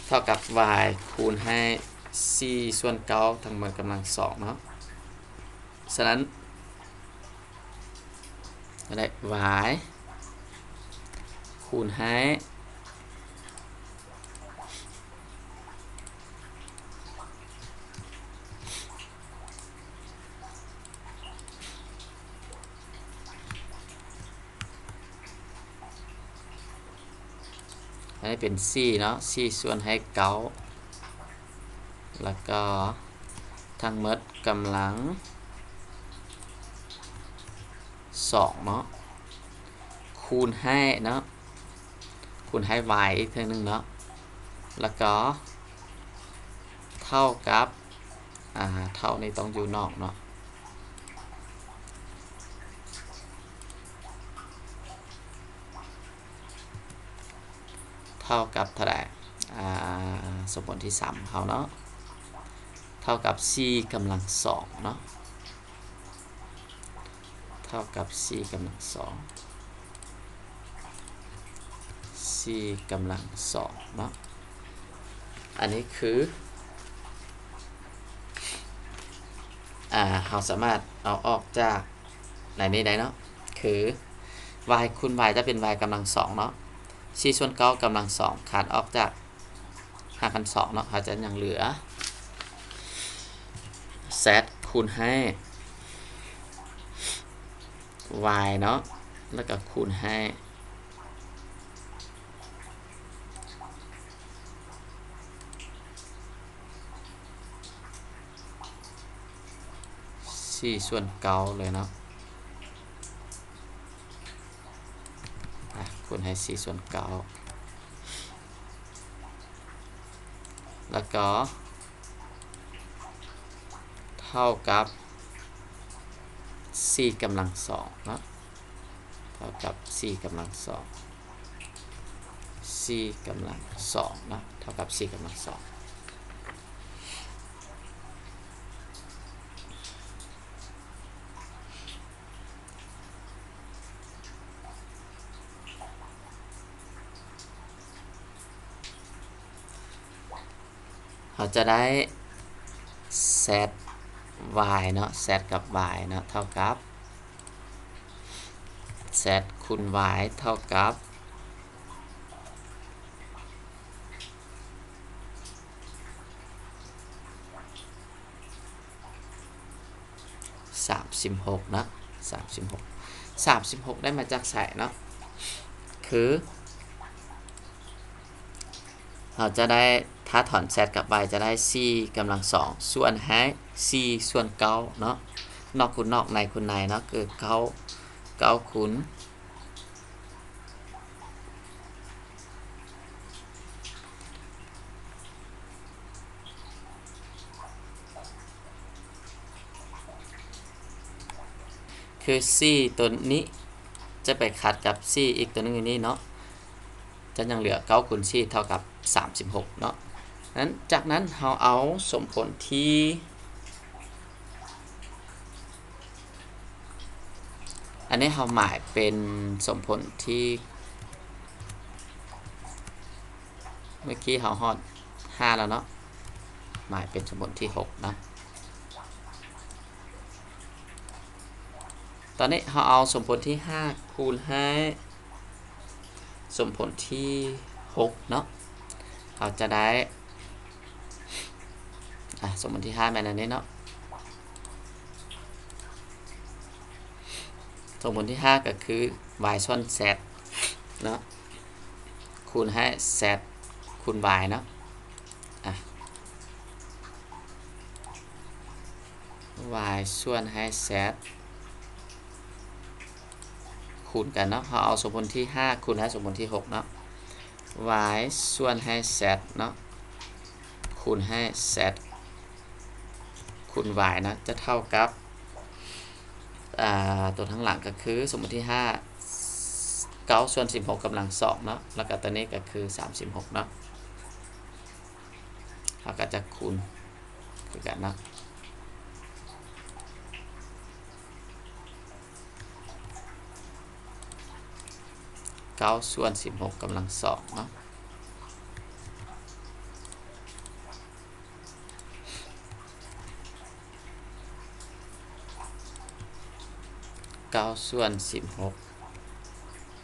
ເທົ່າກັບ y ຄູນໃຫ້ສີ່ສ່ວນເກົ້າທັງໝົດກຳລັງສອງເນາະ ສະນັ້ນ ໄດ້ y ຄູນໃຫ້ ອັນນີ້ເປັນສີ່ເນາະ ສີ່ສ່ວນໃຫ້ເກົ້າ ແລ້ວກໍທັງໝົດກຳລັງສອງເນາະ ຄູນໃຫ້ເນາະ ຄູນໃຫ້ y ອີກເທື່ອໜຶ່ງເນາະ ແລ້ວກໍເທົ່າກັບ ອາ ເທົ່ານີ້ຕ້ອງຢູ່ນອກເນາະ ເທົ່າກັບເທົ່າໃດ? ອ່າ ສົມຜົນທີສາມຂອງເຮົາເນາະ ເທົ່າກັບສີ່ກຳລັງສອງເນາະ ເທົ່າກັບສີ່ກຳລັງສອງ ສີ່ກຳລັງສອງເນາະ. ອັນນີ້ຄື ອ່າ ເຮົາສາມາດເອົາອອກຈາກໃນນີ້ໄດ້ເນາະ ຄື y ຄູນ y ຈະເປັນ y ກຳລັງສອງເນາະ ສີ່ສ່ວນເກົ້າກຳລັງສອງ ຄານອອກຈາກ ຫານກັນສອງເນາະ ເຮົາຈະຍັງເຫຼືອ z ຄູນໃຫ້ y ເນາະ ແລ້ວກໍຄູນໃຫ້ ສີ່ສ່ວນເກົ້າເລີຍເນາະ ອ່ະ ຄູນໃຫ້ສີ່ສ່ວນເກົ້າ ແລ້ວກໍ ເທົ່າກັບສີ່ກຳລັງສອງເນາະ ເທົ່າກັບສີ່ກຳລັງສອງ ສີ່ກຳລັງສອງເນາະ ເທົ່າກັບສີ່ກຳລັງສອງ. ເຮົາຈະໄດ້ z y ເນາະ z ກັບ y ເນາະ ເທົ່າກັບ z ຄູນ y ເທົ່າກັບ ສາມສິບຫົກເນາະ ສາມສິບຫົກ ສາມສິບຫົກໄດ້ມາຈາກໃສເນາະ ຄື ເຮົາຈະໄດ້ ຖ້າຖອນ z ກັບ y ຈະໄດ້ສີ່ກຳລັງສອງ ສ່ວນໃຫ້ສີ່ສ່ວນເກົ້າເນາະ ນອກຄູນນອກ ໃນຄູນໃນເນາະ ຄືເກົ້າ ເກົ້າຄູນ ຄືສີ່ຕົວນີ້ຈະໄປຂັດກັບສີ່ອີກຕົວໜຶ່ງຢູ່ນີ້ເນາະ ຈະຍັງເຫຼືອເກົ້າຄູນສີ່ເທົ່າກັບສາມສິບຫົກເນາະ. ນັ້ນ ຈາກນັ້ນເຮົາເອົາສົມຜົນທີ່ ອັນນີ້ເຮົາໝາຍເປັນສົມຜົນທີ່ ເມື່ອກີ້ເຮົາຮອດຫ້າແລ້ວເນາະ ໝາຍເປັນສົມຜົນທີຫົກນະ. ຕອນນີ້ເຮົາເອົາສົມຜົນທີຫ້າຄູນໃຫ້ສົມຜົນທີຫົກເນາະ ເຮົາຈະໄດ້ ອ່ະ ສົມຜົນທີຫ້າແມ່ນອັນນີ້ເນາະ. ສົມຜົນທີຫ້າກໍຄື y ສ່ວນ z ເນາະ ຄູນໃຫ້ z ຄູນ y ເນາະ. ອ່ະ y ສ່ວນໃຫ້ z ຄູນກັນເນາະ ເຮົາເອົາສົມຜົນທີຫ້າຄູນໃຫ້ສົມຜົນທີຫົກເນາະ y ສ່ວນໃຫ້ z ເນາະ ຄູນໃຫ້ z ຄູນ y ເນາະ ຈະເທົ່າກັບ ອ່າ ຕົວທາງຫຼັງກໍຄືສົມມຸດທີຫ້າ ເກົ້າສ່ວນສິບຫົກກຳລັງສອງເນາະ ແລ້ວກໍຕົວນີ້ກໍຄືສາມສິບຫົກເນາະ ເຮົາກໍຈະຄູນຄືກັນເນາະ. ເກົ້າສ່ວນສິບຫົກກຳລັງສອງເນາະ ເກົ້າສ່ວນສິບຫົກ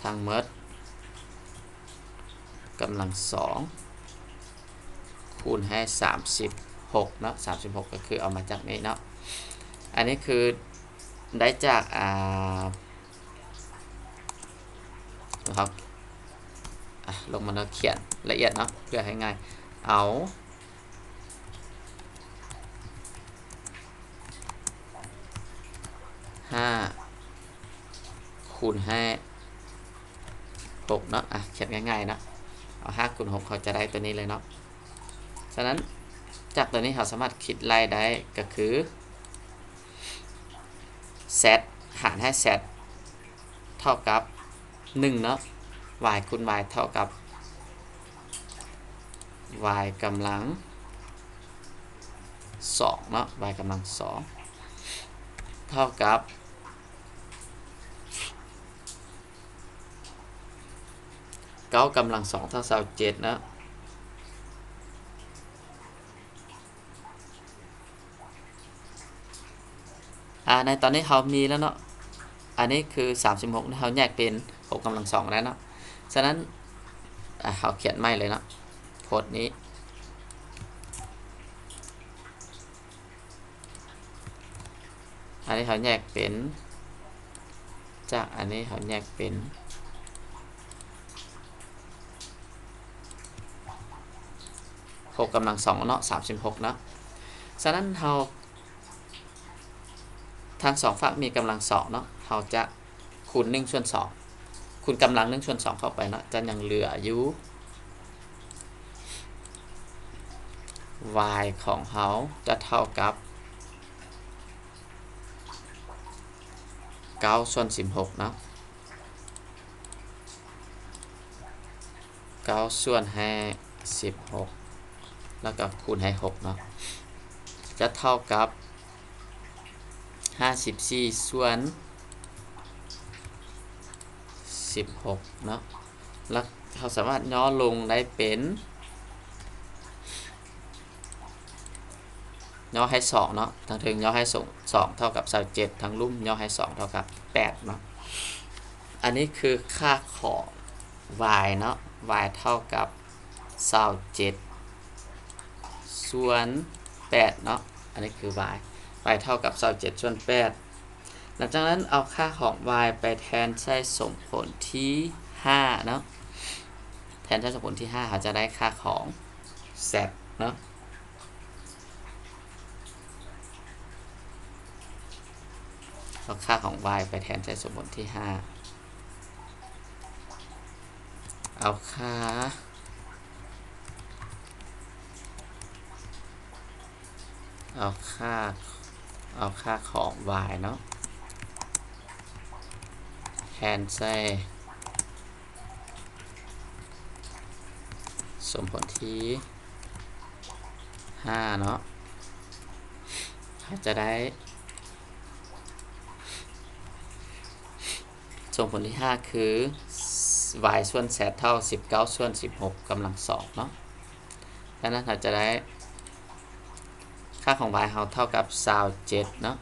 ທັງໝົດກຳລັງສອງ ຄູນໃຫ້ສາມສິບຫົກເນາະ ສາມສິບຫົກກໍຄືເອົາມາຈາກນີ້ເນາະ ອັນນີ້ຄືໄດ້ຈາກ ອ່າ ເຮົາ ອ່ະ ລົງມາເນາະ ຂຽນລະອຽດເນາະ ເພື່ອໃຫ້ງ່າຍ ເອົາ ຫ້າ ຄູນໃຫ້ຫົກເນາະ ອ່ະ ຂຽນງ່າຍໆເນາະ ເອົາຫ້າຄູນຫົກ ເຮົາຈະໄດ້ຕົວນີ້ເລີຍເນາະ. ສະນັ້ນ ຈາກຕົວນີ້ເຮົາສາມາດຄິດໄລ່ໄດ້ ກໍຄື z ຫານໃຫ້ z ເທົ່າກັບໜຶ່ງເນາະ y ຄູນ y ເທົ່າກັບ y ກຳລັງສອງເນາະ y ກຳລັງສອງ ເທົ່າກັບ ເກົ້າກຳລັງສອງເທົ່າຊາວເຈັດເນາະ. ອາ ໃນຕອນນີ້ເຮົາມີແລ້ວເນາະ ອັນນີ້ຄືສາມສິບຫົກ ເຮົາແຍກເປັນຫົກກຳລັງສອງແລ້ວເນາະ. ສະນັ້ນ ອາ ເຮົາຂຽນໃໝ່ເລີຍເນາະ ໂພດນີ້ ອັນນີ້ເຮົາແຍກເປັນ ຈາກອັນນີ້ເຮົາແຍກເປັນຫົກກຳລັງສອງເນາະ ສາມສິບຫົກເນາະ. ສະນັ້ນເຮົາ ທັງສອງຟາກມີກຳລັງສອງເນາະ ເຮົາຈະຄູນໜຶ່ງສ່ວນສອງ ຄູນກຳລັງໜຶ່ງສ່ວນສອງເຂົ້າໄປເນາະ ຈະຍັງເຫຼືອຢູ່ y ຂອງເຮົາຈະເທົ່າກັບເກົ້າສ່ວນສິບຫົກເນາະ ເກົ້າສ່ວນໃຫ້ສິບຫົກ ແລ້ວກໍຄູນໃຫ້ຫົກເນາະ ຈະເທົ່າກັບຫ້າສິບສີ່ສ່ວນສິບຫົກເນາະ. ແລ້ວເຮົາສາມາດຫຍໍລົງໄດ້ເປັນ ຫຍໍໃຫ້ສອງເນາະ ທາງເທິງຫຍໍໃຫ້ສອງ ສອງເທົ່າກັບຊາວເຈັດ ທາງລຸ່ມຫຍໍໃຫ້ສອງເທົ່າກັບແປດເນາະ. ອັນນີ້ຄືຄ່າຂອງ y ເນາະ y ເທົ່າກັບຊາວເຈັດສ່ວນແປດເນາະ ອັນນີ້ຄື y y ເທົ່າກັບຊາວເຈັດສ່ວນແປດ. ຫຼັງຈາກນັ້ນເອົາຄ່າຂອງ y ໄປແທນໃສ່ສົມຜົນທີຫ້າເນາະ ແທນໃສ່ສົມຜົນທີຫ້າ ເຮົາຈະໄດ້ຄ່າຂອງ z ເນາະ ເອົາຄ່າຂອງ y ໄປແທນໃສ່ສົມຜົນທີຫ້າ ເອົາຄ່າ ເອົາຄ່າ ເອົາຄ່າຂອງ y ເນາະ ແທນໃສ່ສົມຜົນທີຫ້າເນາະ ເຮົາຈະໄດ້ ສົມຜົນທີຫ້າຄື y ສ່ວນ z ເທົ່າສິບເກົ້າສ່ວນສິບຫົກກຳລັງສອງເນາະ. ດັ່ງນັ້ນເຮົາຈະໄດ້ຄ່າຂອງ y ເຮົາເທົ່າກັບຊາວເຈັດເນາະ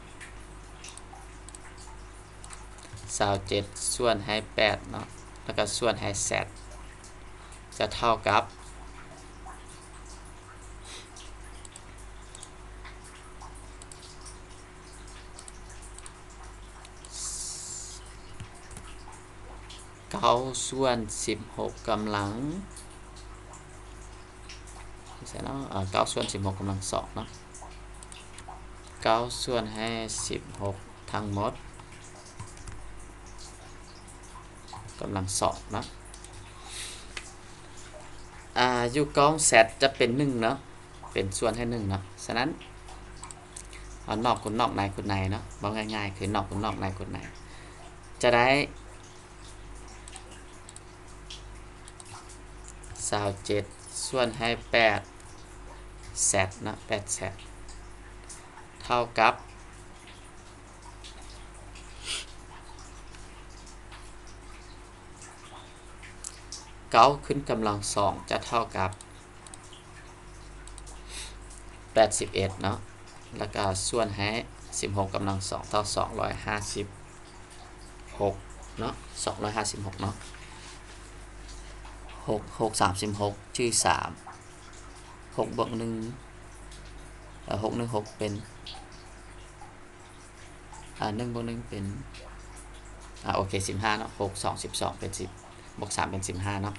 ຊາວເຈັດສ່ວນໃຫ້ແປດເນາະ ແລ້ວກໍສ່ວນໃຫ້ z ຈະເທົ່າກັບ ເກົ້າສ່ວນສິບຫົກກຳລັງ ໃສ່ເນາະ ເກົ້າສ່ວນສິບຫົກກຳລັງສອງເນາະ ເກົ້າສ່ວນໃຫ້ສິບຫົກທັງໝົດກຳລັງສອງເນາະ. ອາ ຢູ່ກ້ອງ z ຈະເປັນໜຶ່ງເນາະ ເປັນສ່ວນໃຫ້ໜຶ່ງເນາະ. ສະນັ້ນ ເອົານອກຄູນນອກ ໃນຄູນໃນເນາະ ເວົ້າງ່າຍໆ ຄືນອກຄູນນອກ ໃນຄູນໃນ ຈະໄດ້ ຊາວເຈັດສ່ວນໃຫ້ແປດ z ເນາະ ແປດ z ເທົ່າກັບ ເກົ້າຂຶ້ນກຳລັງສອງຈະເທົ່າກັບແປດສິບເອັດເນາະ ແລ້ວກະສ່ວນໃຫ້ສິບຫົກກຳລັງສອງເທົ່າສອງຮ້ອຍຫ້າສິບຫົກເນາະ ສອງຮ້ອຍຫ້າສິບຫົກເນາະ ຫົກ ຫົກ ສາມສິບຫົກ ຈື່ສາມ ຫົກບວກໜຶ່ງ ເອີ ຫົກໜຶ່ງຫົກເປັນ ອາ ໜຶ່ງບວກໜຶ່ງເປັນ ອາ ໂອເຄ ສິບຫ້າເນາະ ຫົກສອງສິບສອງເປັນສິບ ບວກສາມເປັນສິບຫ້າເນາະ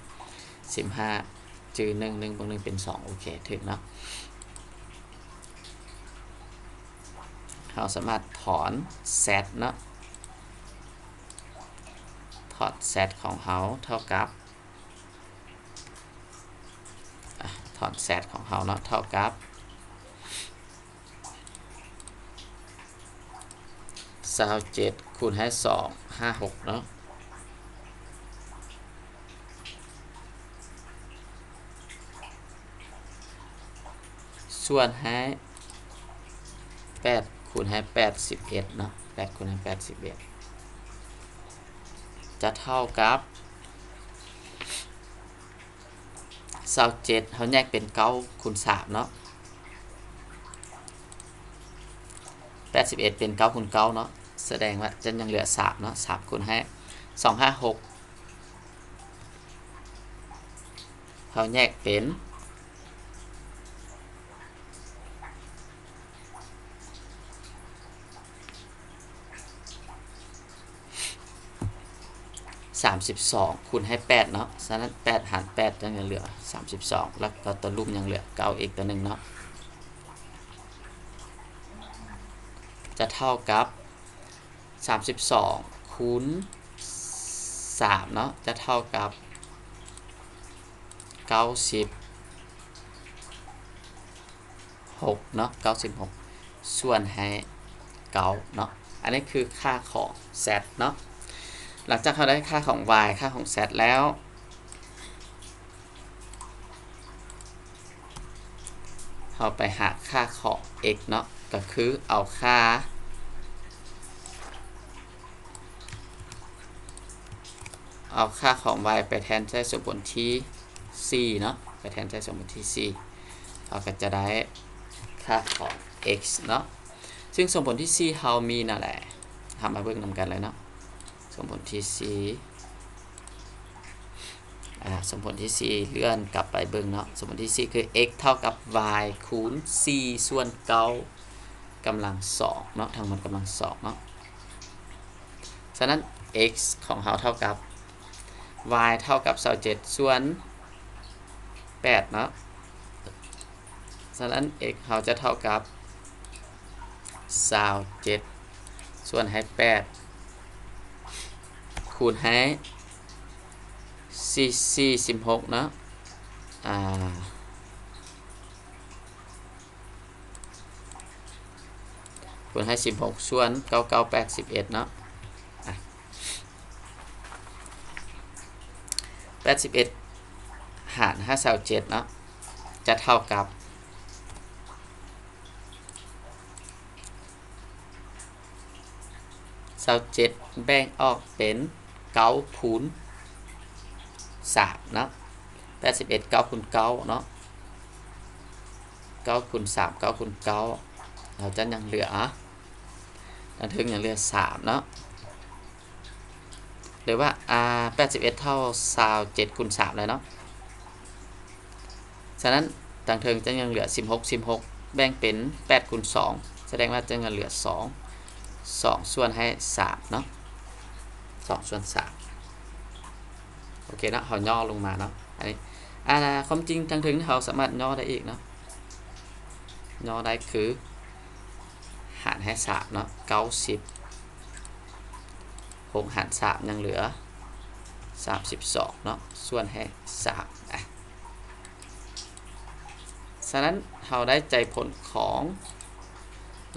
ສິບຫ້າຈື່ໜຶ່ງ ໜຶ່ງບວກໜຶ່ງເປັນສອງ ໂອເຄ ຖືກເນາະ. ເຮົາສາມາດຖອນ z ເນາະ ຖອນ z ຂອງເຮົາເທົ່າກັບ ອາ ຖອນ z ຂອງເຮົາເນາະ ເທົ່າກັບ ຊາວເຈັດຄູນໃຫ້ສອງ ຫ້າສິບຫົກເນາະ ສ່ວນໃຫ້ແປດຄູນໃຫ້ແປດສິບເອັດເນາະ, ແປດຄູນໃຫ້ແປດສິບເອັດ ຈະເທົ່າກັບຊາວເຈັດ. ເຮົາແຍກເປັນເກົ້າຄູນສາມເນາະ, ແປດສິບເອັດເປັນເກົ້າຄູນເກົ້າເນາະ, ສະແດງວ່າຈະຍັງເຫຼືອສາມເນາະ, ສາມຄູນໃຫ້ສອງຫ້າຫົກ ເຮົາແຍກເປັນ ສາມສິບສອງຄູນໃຫ້ແປດເນາະ, ສະນັ້ນແປດຫານແປດຍັງເຫຼືອສາມສິບສອງ ແລ້ວກໍຕົວລຸ່ມຍັງເຫຼືອເກົ້າອີກຕົວໜຶ່ງເນາະ, ຈະເທົ່າກັບສາມສິບສອງຄູນສາມເນາະ, ຈະເທົ່າກັບເກົ້າສິບ ຫົກເນາະ, ເກົ້າສິບຫົກ ສ່ວນໃຫ້ເກົ້າເນາະ. ອັນນີ້ຄືຄ່າຂອງ Z ເນາະ. ຫຼັງຈາກເຮົາໄດ້ຄ່າຂອງ Y ຄ່າຂອງ Z ແລ້ວ ເຮົາໄປຫາຄ່າຂອງ X ເນາະ, ກໍຄືເອົາຄ່າ ເອົາຄ່າຂອງ y ໄປແທນໃສ່ສົມຜົນທີສີ່ເນາະ, ໄປແທນໃສ່ສົມຜົນທີສີ່ ເຮົາກໍຈະໄດ້ຄ່າຂອງ x ເນາະ. ຊຶ່ງສົມຜົນທີສີ່ເຮົາມີນັ້ນແຫຼະ, ເຮົາມາເບິ່ງນຳກັນເລີຍເນາະ. ສົມຜົນທີສີ່ ອາ ສົມຜົນທີສີ່ ເລື່ອນກັບໄປເບິ່ງເນາະ. ສົມຜົນທີສີ່ຄື x ເທົ່າກັບ y ຄູນສີ່ສ່ວນເກົ້າກຳລັງສອງເນາະ, ທັງໝົດກຳລັງສອງເນາະ. ສະນັ້ນ x ຂອງເຮົາເທົ່າກັບ y ເທົ່າກັບຊາວເຈັດສ່ວນແປດເນາະ. ສະນັ້ນ x ເຮົາຈະເທົ່າກັບຊາວເຈັດສ່ວນໃຫ້ແປດ ຄູນໃຫ້ສີ່ສີ່ສິບຫົກເນາະ, ອາ ຄູນໃຫ້ສິບຫົກສ່ວນເກົ້າເກົ້າແປດສິບເອັດເນາະ. ອາ ແປດສິບເອັດຫານຫ້າຊາວເຈັດເນາະ ຈະເທົ່າກັບຊາວເຈັດແບ່ງອອກເປັນເກົ້າຄູນສາມເນາະ, ແປດສິບເອັດ ເກົ້າຄູນເກົ້າເນາະ, ເກົ້າຄູນສາມ ເກົ້າຄູນເກົ້າ ເຮົາຈະຍັງເຫຼືອ ທາງເທິງຍັງເຫຼືອສາມເນາະ. ຫຼືວ່າ ອາ ແປດສິບເອັດເທົ່າຊາວເຈັດຄູນສາມແລ້ວເນາະ. ສະນັ້ນ ທາງເທິງຈະຍັງເຫຼືອສິບຫົກ ສິບຫົກແບ່ງເປັນແປດຄູນສອງ ສະແດງວ່າຈະຍັງເຫຼືອສອງ ສອງສ່ວນໃຫ້ສາມເນາະ, ສອງສ່ວນສາມ. ໂອເຄເນາະ, ເຮົາຫຍໍ້ລົງມາເນາະ. ອັນນີ້ ອາ ຄວາມຈິງທາງເທິງເຮົາສາມາດຫຍໍ້ໄດ້ອີກເນາະ, ຫຍໍ້ໄດ້ຄື ຫານໃຫ້ສາມເນາະ, ເກົ້າສິບ ຫົກຫານສາມຍັງເຫຼືອສາມສິບສອງເນາະ ສ່ວນໃຫ້ສາມ. ອາ ສະນັ້ນເຮົາໄດ້ໃຈຜົນຂອງ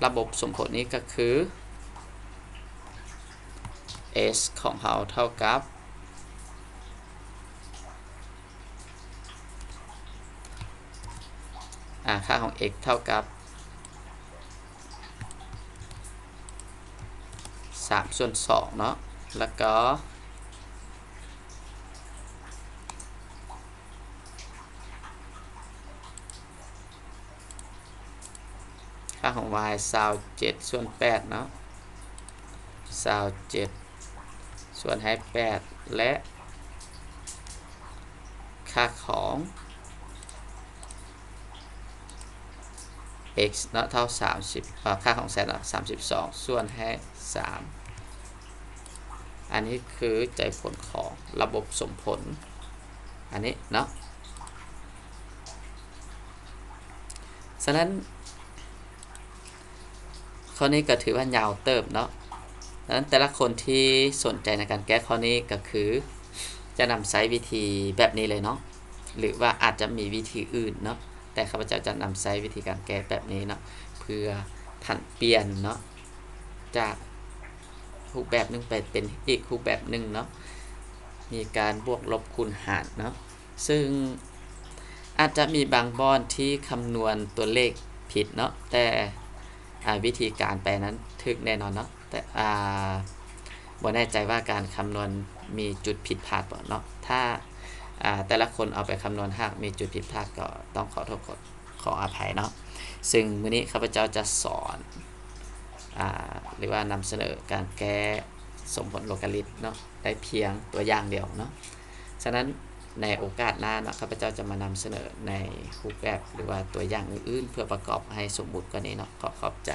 ລະບົບສົມຜົນນີ້ກໍຄື S ຂອງເຮົາເທົ່າກັບ ອາ ຄ່າຂອງ x ເທົ່າກັບສາມສ່ວນສອງເນາະ, ແລ້ວກໍ ຄ່າຂອງ y ຊາວເຈັດສ່ວນແປດເນາະ, ຊາວເຈັດສ່ວນໃຫ້ແປດ ແລະ ຄ່າຂອງ x ເນາະ ເທົ່າສາມສິບ ເອີ ຄ່າຂອງ z ເນາະ ສາມສິບສອງສ່ວນໃຫ້ສາມ. ອັນນີ້ຄືໃຈຜົນຂອງລະບົບສົມຜົນອັນນີ້ເນາະ. ສະນັ້ນ ຂໍ້ນີ້ກໍຖືວ່າຍາວເຕີບເນາະ. ສະນັ້ນແຕ່ລະຄົນທີ່ສົນໃຈໃນການແກ້ຂໍ້ນີ້ກໍຄືຈະນຳໃຊ້ວິທີແບບນີ້ເລີຍເນາະ ຫຼືວ່າອາດຈະມີວິທີອື່ນເນາະ, ແຕ່ຂ້າພະເຈົ້າຈະນຳໃຊ້ວິທີການແກ້ແບບນີ້ເນາະ ເພື່ອຜັນປ່ຽນເນາະ ຈາກຮູບແບບໜຶ່ງໄປເປັນອີກຮູບແບບໜຶ່ງເນາະ, ມີການບວກລົບຄູນຫານເນາະ. ຊຶ່ງ ອາດຈະມີບາງບ່ອນທີ່ຄຳນວນຕົວເລກຜິດເນາະ ແຕ່ ອາ ວິທີການແປນັ້ນຖືກແນ່ນອນເນາະ ແຕ່ ອາ ບໍ່ແນ່ໃຈວ່າການຄຳນວນມີຈຸດຜິດພາດບໍ່ເນາະ. ຖ້າ ອາ ແຕ່ລະຄົນເອົາໄປຄຳນວນຫາກມີຈຸດຜິດພາດ ກໍຕ້ອງຂໍໂທດ ຂໍ ຂໍອະໄພເນາະ. ຊຶ່ງມື້ນີ້ຂ້າພະເຈົ້າຈະສອນ ອາ ຫຼືວ່ານຳສະເໜີການແກ້ສົມຜົນໂລກາລິດເນາະ ໄດ້ພຽງຕົວຢ່າງດຽວເນາະ. ສະນັ້ນໃນໂອກາດໜ້າເນາະ ຂ້າພະເຈົ້າຈະມານຳສະເໜີໃນຮູບແບບ ຫຼືວ່າຕົວຢ່າງອື່ນໆ ເພື່ອປະກອບໃຫ້ສົມມຸດກວ່ານີ້ເນາະ. ຂໍຂອບໃຈ.